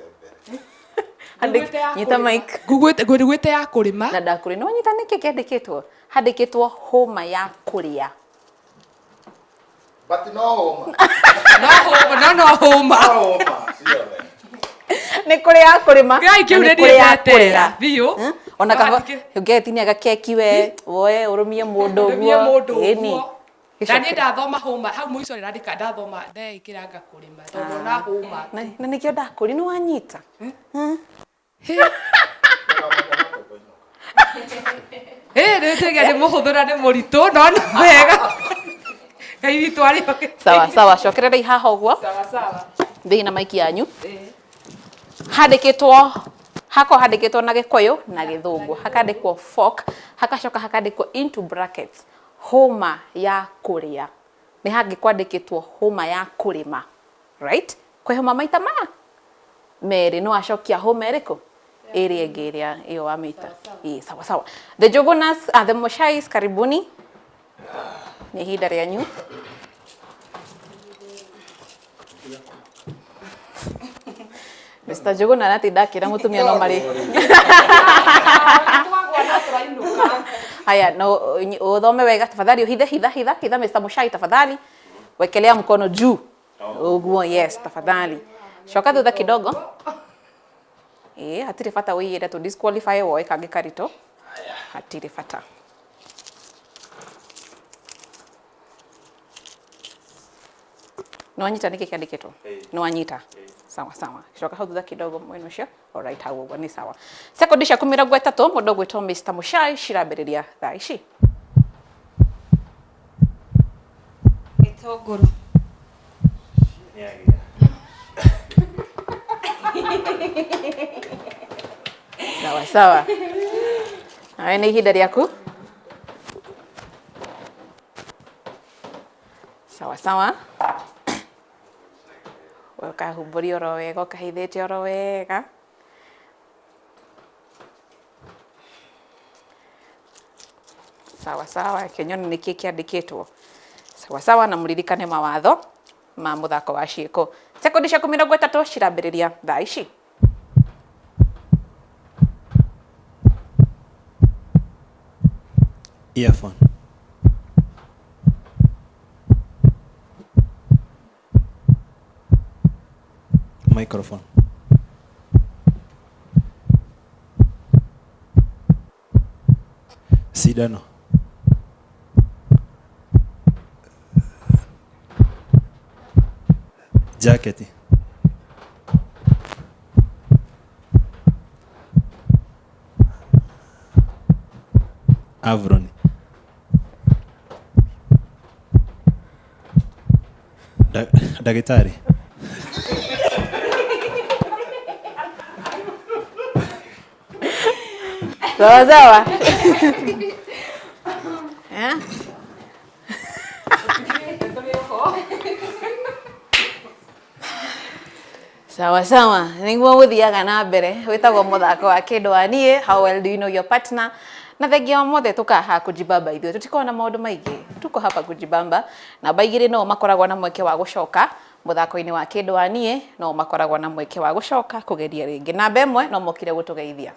mbere. Nyita mic. Ngugwĩte ya kũrĩma. Na ndakũrĩa. Nĩ wanyita nĩkĩ kĩandĩkĩtwo? Handĩkĩtwo hũma ya kũrĩa. But no hũma. No hũma, no no hũma. No hũma. Ciothe. Nĩ kũrĩ ya kũrĩma. Ngai kĩu na nĩ nĩ kũrĩ ya niĩ ndetera. kũrĩa. Biũ. Ona No kaba ũngĩtinia gakeki we, woe ũrũmie mũndũ Ndũmie ũguo. mũndũ Ĩni. ũguo. Na niĩ ndathoma hũma, hau mũico ndĩrandĩka ndathoma ndeĩkĩranga kũrĩma tondũ ona hũma. Na nĩkĩo ndakũria nĩ wanyita. Ĩ nĩ tĩge nĩ mũhũthũ na nĩ mũritũ no nĩ wega. Ngai witũ arĩ o. Sawa sawa, cokererai haha ũguo. Sawa sawa. Thĩinĩ na maiki yanyu. Handĩkĩtwo hako handĩkĩtwo na Gĩkũyũ na Gĩthũngũ, hakandĩkwo fork, hakacoka hakandĩkwo into brackets hũma ya kũrĩa. Nĩ hangĩ kwandĩkĩtwo hũma ya kũrĩma, right? Kwĩ hũma maita maya merĩ, no wacokia hũma ĩrĩkũ? Ĩrĩa ĩngĩ ĩrĩa ĩyo wamĩita. Ĩĩ, sawa sawa. The Jogonas, the Moshais, karibuni. Nĩ ihinda rĩanyu. Mr. Njuguna aratinda akĩra mũtumia no marĩ. Haya, no uthome wega tafadhali, uhithe hitha hitha hitha Mr. Mushai tafadhali. Wekelea mkono juu. Uguo, yes, tafadhali. Coka thutha kidogo. Ĩĩ, hatirĩ bata ũiyĩre tu disqualify woe kangĩ karitũ. Hatirĩ bata. Nĩwanyita nĩkĩ kĩandĩkĩtwo? Nĩwanyita? Sawa sawa. Coka hau thutha kidogo mwena ũcio. Alright, hau ũguo nĩ sawa. Sekondi ciaku 30 mũndũ ũgwĩtwo Mr. Mushai cirambĩrĩria thaa ici. Gĩtũngũrũ. Sawa sawa. Nawe nĩ ihinda rĩaku. Sawa sawa. Ũkahumbũria oro wega, ũkahithĩte oro wega. Sawa sawa, reke nyone nĩkĩ kĩandĩkĩtwo. Sawa sawa, na mũririkane mawatho ma mũthako wa ciĩko. Sekondi ciaku 30 cirambĩrĩria thaa ici. Earphone. Microphone. Cindano. Jacket. Avron. Ndagĩtarĩ. Sawa sawa. Eh? Sawa sawa, niguo guthiaga na mbere witagwo muthako wa kindu wa nie, how well do you know your partner. Na thengia wa mothe tukaha kujibamba ithuĩ tutikoragwo na maũndũ maingĩ, tuko hapa kujibamba. Namba igĩrĩ no makoragwo na mweke wa gũcoka mũthako-inĩ wa kĩndũ wa niĩ, no makoragwo na mweke wa gũcoka kũgeria rĩngĩ. Namba ĩmwe no mokire gũtũgeithia.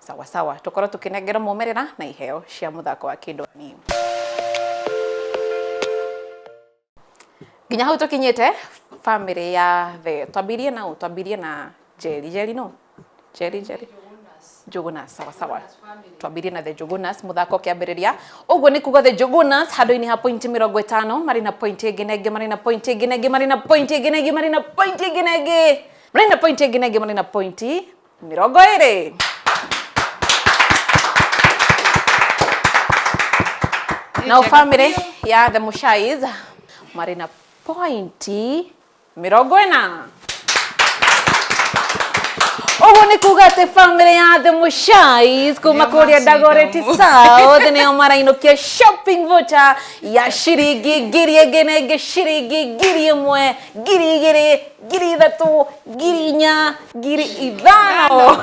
Sawa sawa, tukorwo tukinengera mumĩrĩra na iheo cia mũthako wa kĩndũ wa niĩ. Nginya hau tũkinyĩte family ya the twambirie na ũ? Twambirie na Jerry. Jerry no? Jerry, Jerry. Njugunas, sawa sawa. Twambirie na the Njugunas muthako ũkĩambĩrĩria. Ũguo nĩ kuga the Njugunas handũ-inĩ ha point 50 marĩ na point ĩngĩ na ĩngĩ, marĩ na point ĩngĩ na ĩngĩ, marĩ na point ĩngĩ na ĩngĩ, marĩ na point ĩngĩ na ĩngĩ, marĩ na point ĩngĩ na ĩngĩ, marĩ na point 20. Nao family ya the Muchais marĩ na point 40. Ũguo nĩ kuga atĩ family ya the Muchais kuma Nĩo kũrĩa macinda Dagoretti mo. South nĩo marainũkia shopping voucher ya ciringi ngiri ĩngĩ na ĩngĩ, ciringi 1000, 2000, 3000, 4000, 5000.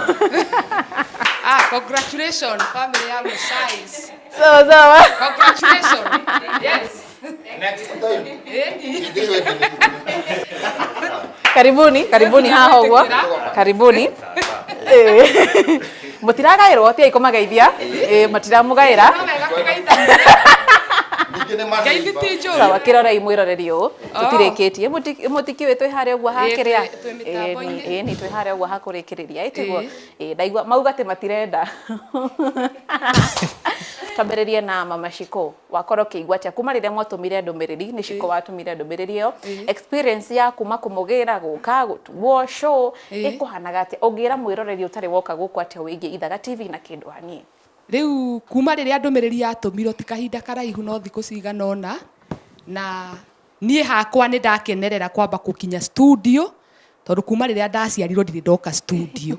Ah, congratulations family ya Muchais. Sawa sawa. Congratulations. Yes. Next time. Ĩni. Karibuni, karibuni haha ũguo. Karibuni. Mũtiragaĩrwo, tigai kũmageithia. Matiramũgaĩra. No wega kũgeithania. Ningĩ nĩ Ngeithi ti njũru. Sawa, kĩrorei mwĩroreri ũũ. Tũtirĩkĩtie. Mũtikĩũĩ twĩ harĩa ũguo Ĩĩ, hakĩrĩa. twĩ mĩtambo-inĩ. Ĩĩ, nĩ twĩ harĩa ũguo hakũrĩkĩrĩria. Ĩ tiguo? Ĩĩ. Ĩĩ, ndaigua mauga atĩ matirenda. Twambĩrĩrie na Mama Shiko. Wakorwo ũkĩigua atĩa kuma rĩrĩa mwatũmire ndũmĩrĩri? Nĩ Shiko watũmire ndũmĩrĩri ĩyo. Experience ya kuma kũmũgĩra gũka gũtuo show ĩkũhanaga atĩa? Ũngĩra mwĩroreri ũtarĩ woka gũkũ atĩa wĩgiĩ Ithaga TV na kĩndũ wa niĩ? Rĩu kuma rĩrĩa ndũmĩrĩri yatũmirwo ti kahinda karaihu no thikũ cigana ũna, na niĩ hakwa nĩ ndakenerera kwamba gũkinya studio, tondũ kuma rĩrĩa ndaciarirwo ndirĩ ndoka studio.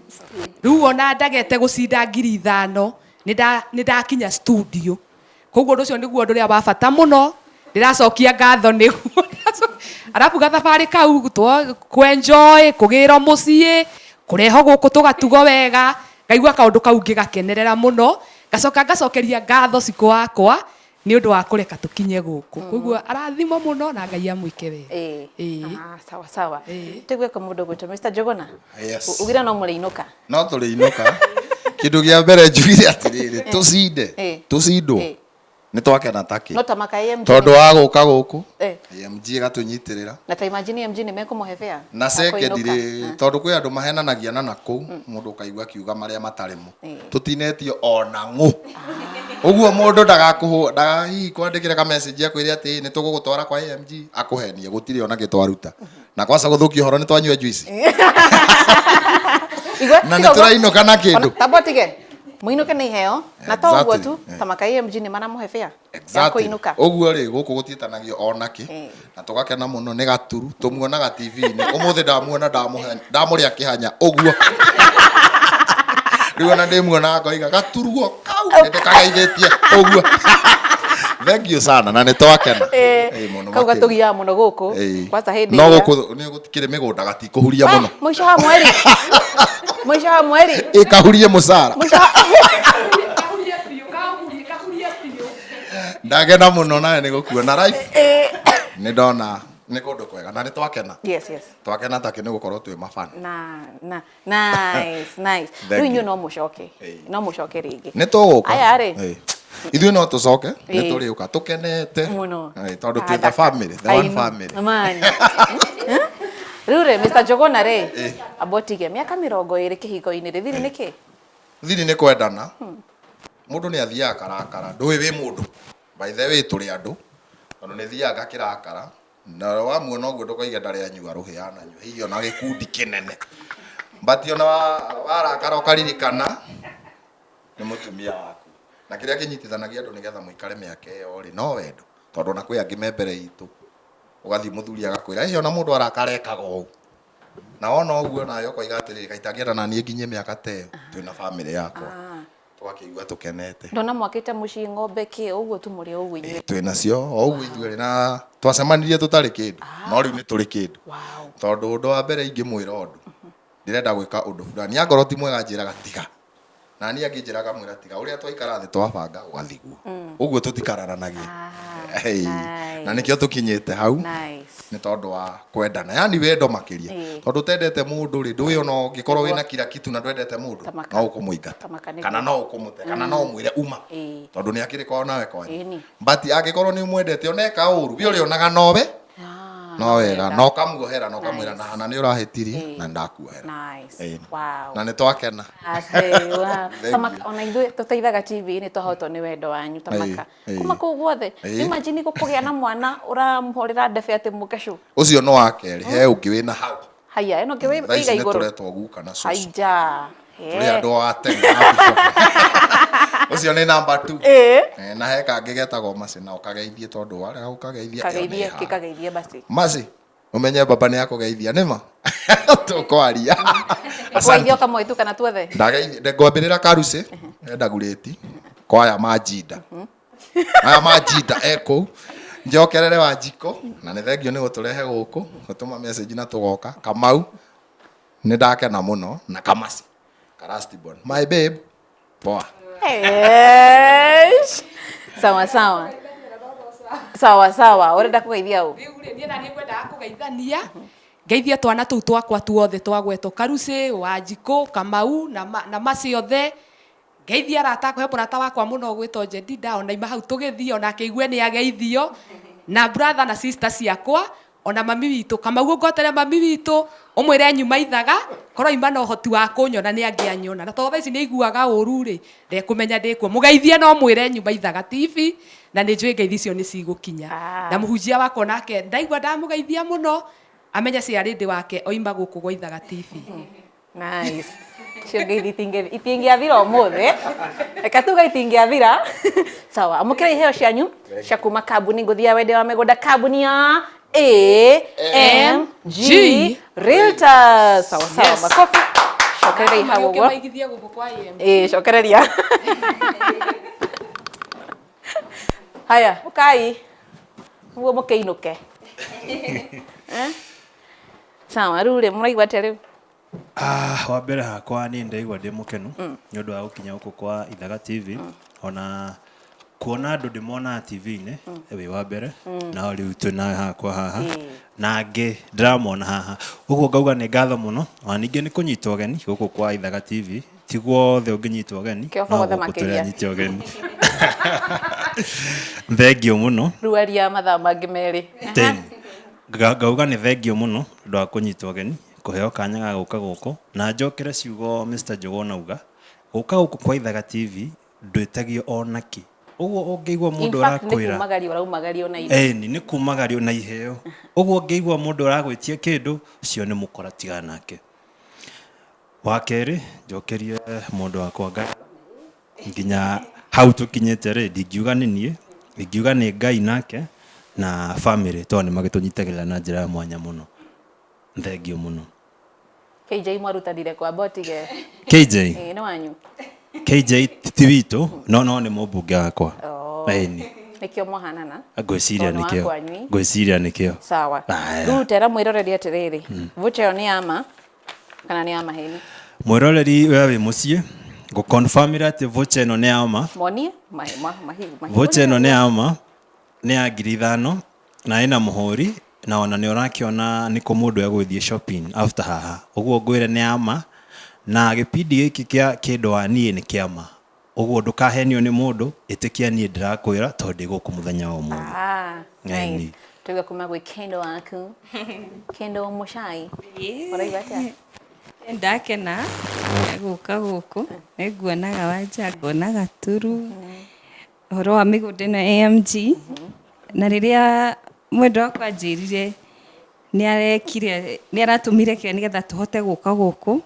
Rĩu ona ndagete gũcinda 5000 nĩ ndakinya studio. Koguo ũndũ ũcio nĩguo ũndũ ũrĩa wa bata mũno, ndĩracokia ngatho nĩguo. Arabu gathabarĩ kau kwenjoy, kũgĩrwo mũciĩ, kũrehwo gũkũ tũgatugo wega, ngaigua kaũndũ kau ngĩgakenerera mũno, ngacoka ngacokeria ngatho Shiko wakwa nĩ ũndũ wa kũreka tũkinye gũkũ. Koguo arathimwo mũno na Ngai amwĩke wega. Ĩĩ. Sawa sawa. Ĩĩ. Tũigue kwa mũndũ ũgwĩtwo Mr. Njuguna. Yes. Ugire no mũrĩinũka. No tũrĩinũka. Kĩndũ kĩa mbere njugire atĩrĩrĩ, tũcinde, tũcindwo. Nĩ twakena takĩ. No ta maka AMG. Tondũ wa gũka gũkũ, AMG ĩgatũnyitĩrĩra. Na ta imagine AMG nĩ mekũmũhe fare. Na secondary, tondũ kwĩ andũ mahenanagia na nakũu, mũndũ ũkaigua akiuga marĩa matarĩ mo. Tũtinetio ona ng'ũ. Ũguo mũndũ ndagakũhũ, ndaga hihi kwandĩkĩra ka message akwĩre atĩ nĩ tũgũgũtwara kwa AMG, akũhenie, gũtirĩ ona kĩ twaruta. Na kwaca gũthũkia ũhoro nĩ twanyua juice. Igwe, Na tiga nĩ ũguo. tũrainũka na kĩndũ. Ona, tamba ũtige. Mũinũke nĩ iheo. Na to ũguo Exactly. tu, ta maka AMG nĩ maramũhe fare. Ya Exactly. kũinũka. Ũguo rĩ, gũkũ gũtiĩtanagio ona kĩ. Na tũgakena mũno nĩ gaturu, tũmuonaga TV-inĩ. Ũmũthĩ ndamuona ndamũrĩa kĩhanya ũguo. Rĩu ona ndĩmuonaga ngoiga gaturuo kau nĩ ndĩkageithĩtie ũguo. Thank you sana na nĩ twakena. Ĩĩ, mũno Kau makĩria. gatũgiaga mũno gũkũ. Ĩĩ. Kwanza hĩndĩ No ĩrĩa- gũkũ nĩ gũtikĩrĩ mĩgũnda gatikũhuria mũno. Mũico wa mweri. Mũico wa mweri. Ĩkahurie mũcara. Mũico wa Kahurie biũ, kahurie, kahurie biũ. Ndagena mũno nawe nĩ gũkuona live. Nĩ ndona nĩ kũndũ kwega na nĩ twakena. Yes, yes. Twakena takĩ nĩ gũkorwo twĩ mafan. Na, na, nice, nice. Thank Rĩu inyuĩ you. no mũcoke. No mũcoke rĩngĩ. Nĩ tũgũka. Aya rĩ. Ĩĩ. Ithuĩ no tũcoke, nĩ Ĩĩ. tũrĩũka tũkenete. Mũno. Ĩĩ, tondũ twĩ the family, the one family. Man. Rĩu rĩ, Mr. Njuguna rĩ, amba ũtige mĩaka 20 kĩhiko-inĩ rĩ, thiri nĩ kĩ? Thiri nĩ kwendana. Mũndũ nĩ athiaga karakara, ndũĩ wĩ mũndũ. By the way tũrĩ andũ, tondũ nĩ thiaga ngakĩrakara, na wamuona ũguo ndũkoige ndarĩ anyua rũhĩ ananyua, hihi ona gĩkundi kĩnene. But ona warakara ũkaririkana nĩ mũtumia waku. Na kĩrĩa kĩnyitithanagia andũ nĩgetha mũikare mĩaka ĩyo rĩ, no wendo. Tondũ ona kwĩ angĩ me mbere itũ, ũgathiĩ mũthuri agakwĩra, ĩhĩ ona mũndũ arakara ekaga ũũ. Na wona ũguo nawe ũkoiga atĩrĩrĩ, kaĩ itangĩenda na niĩ nginyie mĩaka ta ĩyo, twĩna bamĩrĩ yakwa. Tũgakĩigua tũkenete. Ndona mwakĩte mũciĩ ng'ombe kĩ ũguo tu mũrĩ ũguo inyuĩ. Twĩ nacio o ũguo ithuerĩ na twacemanirie tũtarĩ kĩndũ no rĩu nĩ tũrĩ kĩndũ. Wow. Tondũ ũndũ wa mbere ingĩmwĩra ũndũ ndĩrenda gwĩka ũndũ fulani angorwo ti mwega anjĩraga tiga na niĩ angĩnjĩra ngamwĩra tiga ũrĩa twaikara thĩ twabanga ũgathiguo ũguo tũtikararanagia. Hey, na Nice. nĩkĩo tũkinyĩte hau Nice. nĩ tondũ wa kwendana yani wendo makĩria tondũ ũtendete mũndũ rĩ ndũĩ ona ũngĩkorwo wĩna kila kitu na ndwendete mũndũ Tamaka. no ũkũmũingata Tamaka nĩguo. kana no ũkũmũte kana no ũmwĩre uma tondũ nĩ akĩrĩ kwao nawe kwanyu Ĩni. but angĩkorwo nĩ ũmwendete oneka ũru we ũrĩonaga nowe no wega na ũkamuohera na ũkamwĩra na hana nĩ ũrahĩtirie na ndakuohera. Nice. Ĩni. Wow. Na nĩ twakena. Ate, wow. Thank Tamaka, you. ona ithuĩ tũteithaga TV nĩ twahotwo nĩ wendo wanyu tamaka. Ĩĩ, ĩĩ. Kuma kũu guothe. Ĩĩ. Imagine gũkũgĩa na mwana ũramũhũrĩra ndebe atĩ mũke show. Ũcio no wa kerĩ he ũngĩ wĩna hau. Haya, ĩno ngĩ Thaa ici wĩiga nĩ igũrũ. tũretwo guka na cũcũ. Haija. Tũrĩ andũ a tene. Ũcio nĩ namba 2. Ĩĩ. Na he kangĩ getagwo Mercy na ũkageithie tondũ warega gũkageithia ĩyo nĩ Kageithie, ĩhana. kĩkageithie basi. Mercy, ũmenye baba nĩ akũgeithia nĩma tũkwaria. Ũkũgeithia ũkamwĩtu kana tuothe. Ndageithia ngwambĩrĩra Karuci Ndagurĩti kwaya Majinda. Aya Majinda ekũu njokerere Wanjikũ na nĩ thengio nĩ gũtũrehe gũkũ gũtũma message na tũgoka Kamau nĩ ndakena mũno na Kamasi Karastibon my babe poa. Eish. Sawa sawa. Sawa sawa. Ũrenda kũgeithia ũ? Rĩu rĩ niĩ na niĩ ngwendaga kũgeithania ngeithie twana tũu twakwa tuothe twagwetwo Karuci Wanjikũ Kamau na, na Mercy othe ngeithie arata akwa he mũrata wakwa mũno ũgwĩtwo Jedida ona ima hau tũgĩthiĩ ona akĩigue nĩ ageithio na brother na sister ciakwa ona mami witũ Kamau ũngotere mami witũ ũmwĩre nyuma ithaga korwo ima na ũhoti wa kũnyona nĩ angĩanyona na tondũ thaa ici nĩ aiguaga ũru rĩ ndekũmenya ndĩkuo mũgeithie no mwĩre nyuma ithaga TV na nĩ njũĩ ngeithi icio nĩ cigũkinya. Na mũhunjia wakwa nake ndaigua ndamũgeithia mũno amenye ciarĩndĩ wake oima gũkũ gwa Ithaga TV. Nice. Cio ngeithi itingĩathira ũmũthĩ. Reke tuge itingĩathira. Sawa, amũkĩra iheo cianyu cia kuma kambuni ngũthi ya wendia wa mĩgũnda kambuni ya AMG Realtors. Sawa sawa, Yes. makofi. Cokereria hau Magĩũke ũguo. maigithie gũkũ kwa AMG. Ĩĩ, cokereria. Haya, ũkai. Nĩguo mũkĩinũke. Eh? Sawa, rĩu rĩ mũraigua atĩa rĩu? Wa mbere hakwa niĩ ndaigua ndĩ mũkenu nĩ ũndũ wa gũkinya gũkũ kwa Ithaga TV ona kuona andũ ndĩmonaga TV-inĩ wĩ wa mbere no rĩu twĩ hakwa haha na angĩ ndĩramona haha ũguo ngauga nĩ ngatho mũno ona ningĩ nĩ kũnyitwo ũgeni gũkũ kwa Ithaga TV ti guothe ũngĩnyitwo ũgeni Kĩobo no guothe gũkũ makĩria. tũrĩ anyite ũgeni. Thengio mũno. Rĩu aria mathaa mangĩ merĩ. Ten. Ngauga nĩ thengio mũno ũndũ wa kũnyitwo ũgeni kũheo kanya ga gũka gũkũ na njokere ciugo Mr. Njuguna auga gũka gũkũ kwa Ithaga TV ndwĩtagio ona kĩ ũguo ũngĩigua In mũndũ fact, nĩ ũrakwĩra kumagario ũraumagario na indo. Ĩni nĩ kumagario na iheo ũguo ũngĩigua mũndũ ũragwĩtia kĩndũ ũcio nĩ mũkora tigana nake. Wa kerĩ njokerie mũndũ wakwa ngatho nginya hau tũkinyĩte rĩ ndingiuga nĩ niĩ ingiuga nĩ Ngai nake na family tondũ nĩ magĩtũnyitagĩrĩra na njĩra ya mwanya mũno. Thengio mũno. KJ mwarutanire kwamba ũtige. KJ? Ĩĩ nĩ wanyu. KJ ti witũ no no nĩ mũmbunge wakwa. Oh. Ĩni. Nĩkĩo mwahanana? Ngwĩciria Tondũ nĩ nĩkĩo. wa kwanyu. Ngwĩciria nĩkĩo. Sawa. Aya. Rĩu tera mwĩroreri atĩrĩrĩ, voucher ĩyo nĩ ya ma kana nĩ ya maheni? Mwĩroreri we wĩ mũciĩ ngũconfirmĩra atĩ voucher ĩno nĩ ya ma. Monie Voucher ĩno nĩ ya ma nĩ ya 5,000 na ĩna mũhũri na ona nĩ ũrakĩona nĩ kũ mũndũ egũgĩthiĩ shopping after haha ũguo ngwĩre nĩ ya ma na gĩbindi gĩkĩ kĩa kĩndũ wa niĩ nĩ kĩa ma ũguo ndũkahenio nĩ mũndũ ĩtĩkia niĩ ndĩrakwĩra tondũ ndĩ gũkũ mũthenya wa ũmũthĩ. Nice. Tuga kuma gwĩ Kendo waku. Kendo Mũcai. Ũraigua atĩa? Ndakena gũka gũkũ, nĩnguonaga Wanja, ngona Gaturu, ũhoro wa mĩgũnda ĩno AMG, na rĩrĩa mwendwa wakwa anjĩrire nĩ arekire, nĩ aratũmire kĩo nĩgetha tũhote gũka gũkũ,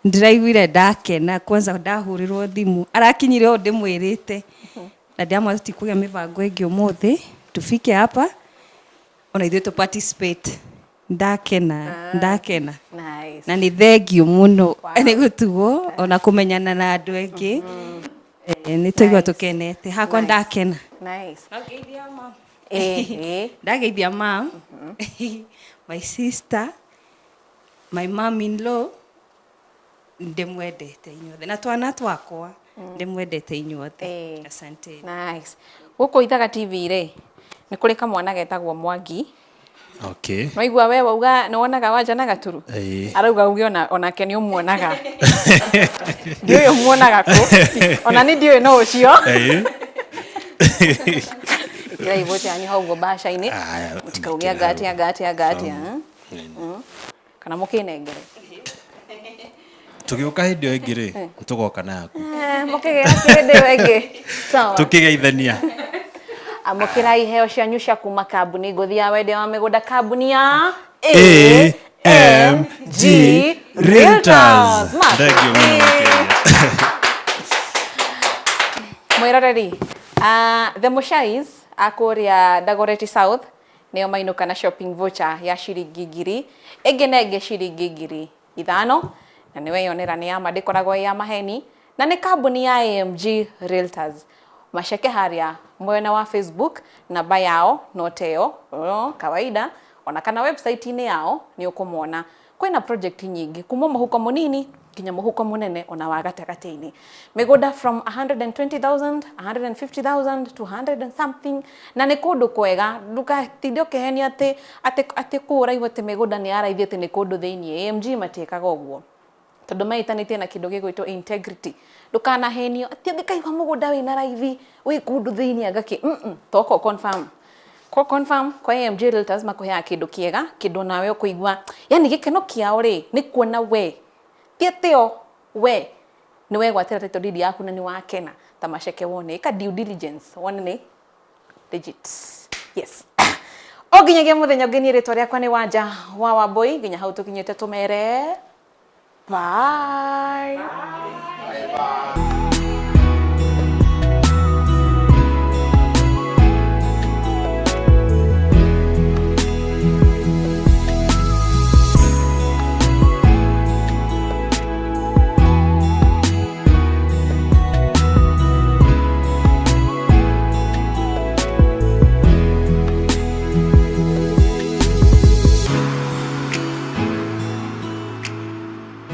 ndĩraiguire ndakena kwanza ndahũrĩrwo thimũ, arakinyire ũũ ndĩmwĩrĩte, na ndamwĩra tũtikũgĩa mĩbango ĩngĩ ũmũthĩ, tufike hapa ona ithuĩ tũ participate. Ndakena, ndakena. Nice. Na nĩ thengio mũno nĩ gũtugwo ona kũmenyana na andũ angĩ. Nĩ twaigua tũkenete, hakwa ndakena. Nice. Ndageithia mam. Eh, eh. Ndageithia mam, my sister, my mom in law, ndĩmwendete inyuothe na twana twakwa ndĩmwendete inyuothe. Asante. Nice. Gũkũ Ithaga TV rĩ, nĩ kũrĩ kamwana getagwo Mwangi. Okay. Waigua we wauga nĩ wonaga Wanja na Gaturu? Ĩĩ. Arauga uge onake nĩ ũmuonaga. Ndiũĩ ũmuonaga kũ. Ona niĩ ndiũĩ no ũcio. Ĩĩ. Ĩkĩrai vote yanyu hau ũguo mbaca-inĩ. Aya, Mũtikauge anga atĩa anga atĩa anga atĩa. Kana mũkĩnengere. Tũgĩũka hĩndĩ ĩyo ĩngĩ rĩ, tũgoka na yaku. Mũkĩgĩra hĩndĩ ĩyo ĩngĩ. Sawa. Tũkĩgeithania. Amũkĩrai iheo cianyu cia kuma kambuni ngũthi ya wendia wa mĩgũnda, kambuni ya AMG Realtors. Makofi. Thank you mũno makĩria. Mwĩroreri, The Mushais a kũrĩa Dagoretti South nĩo mainũka na shopping voucher ya ciringi 1000, ĩngĩ na ĩngĩ ciringi 5000, na nĩ weyonera nĩ ya ma, ndĩkoragwo ĩ ya maheni, na nĩ kambuni ya AMG Realtors. Maceke harĩa mwena wa Facebook, namba yao no teo kawaida, ona kana website-inĩ yao nĩ ũkũmona. Kwĩna project nyingĩ kuma mũhuko mũnini nginya mũhuko mũnene ona wa gatagatĩ-inĩ. Mĩgũnda from 120,000, 150,000, 200 and something, na nĩ kũndũ kwega, ndũgatinde ũkĩhenio atĩ atĩ atĩ kũu ũraigua atĩ mĩgũnda nĩ ya raithi atĩ nĩ kũndũ thĩiniĩ. AMG matiĩkaga ũguo tondũ meĩtanĩtie na kĩndũ gĩgwĩtwo integrity. Ndũkanahenio atĩ ũngĩkaigua mũgũnda wĩna raithi wĩ kũndũ thĩiniĩ anga kĩ, toka confirm. Kwa confirm kwa AMG Realtors makũheaga kĩndũ kĩega, kĩndũ nawe ũkũigua, yani gĩkeno kĩao rĩ nĩ kuona we ti atĩ o we nĩ wegwatĩra title deed yaku na nĩ wakena. Ta maceke wone, ĩka due diligence wone nĩ legit. Yes. O nginyagia mũthenya ũngĩ, niĩ rĩtwa rĩakwa nĩ Wanja wa Wambui, nginya hau tũkinyĩte tũmere bye. Bye.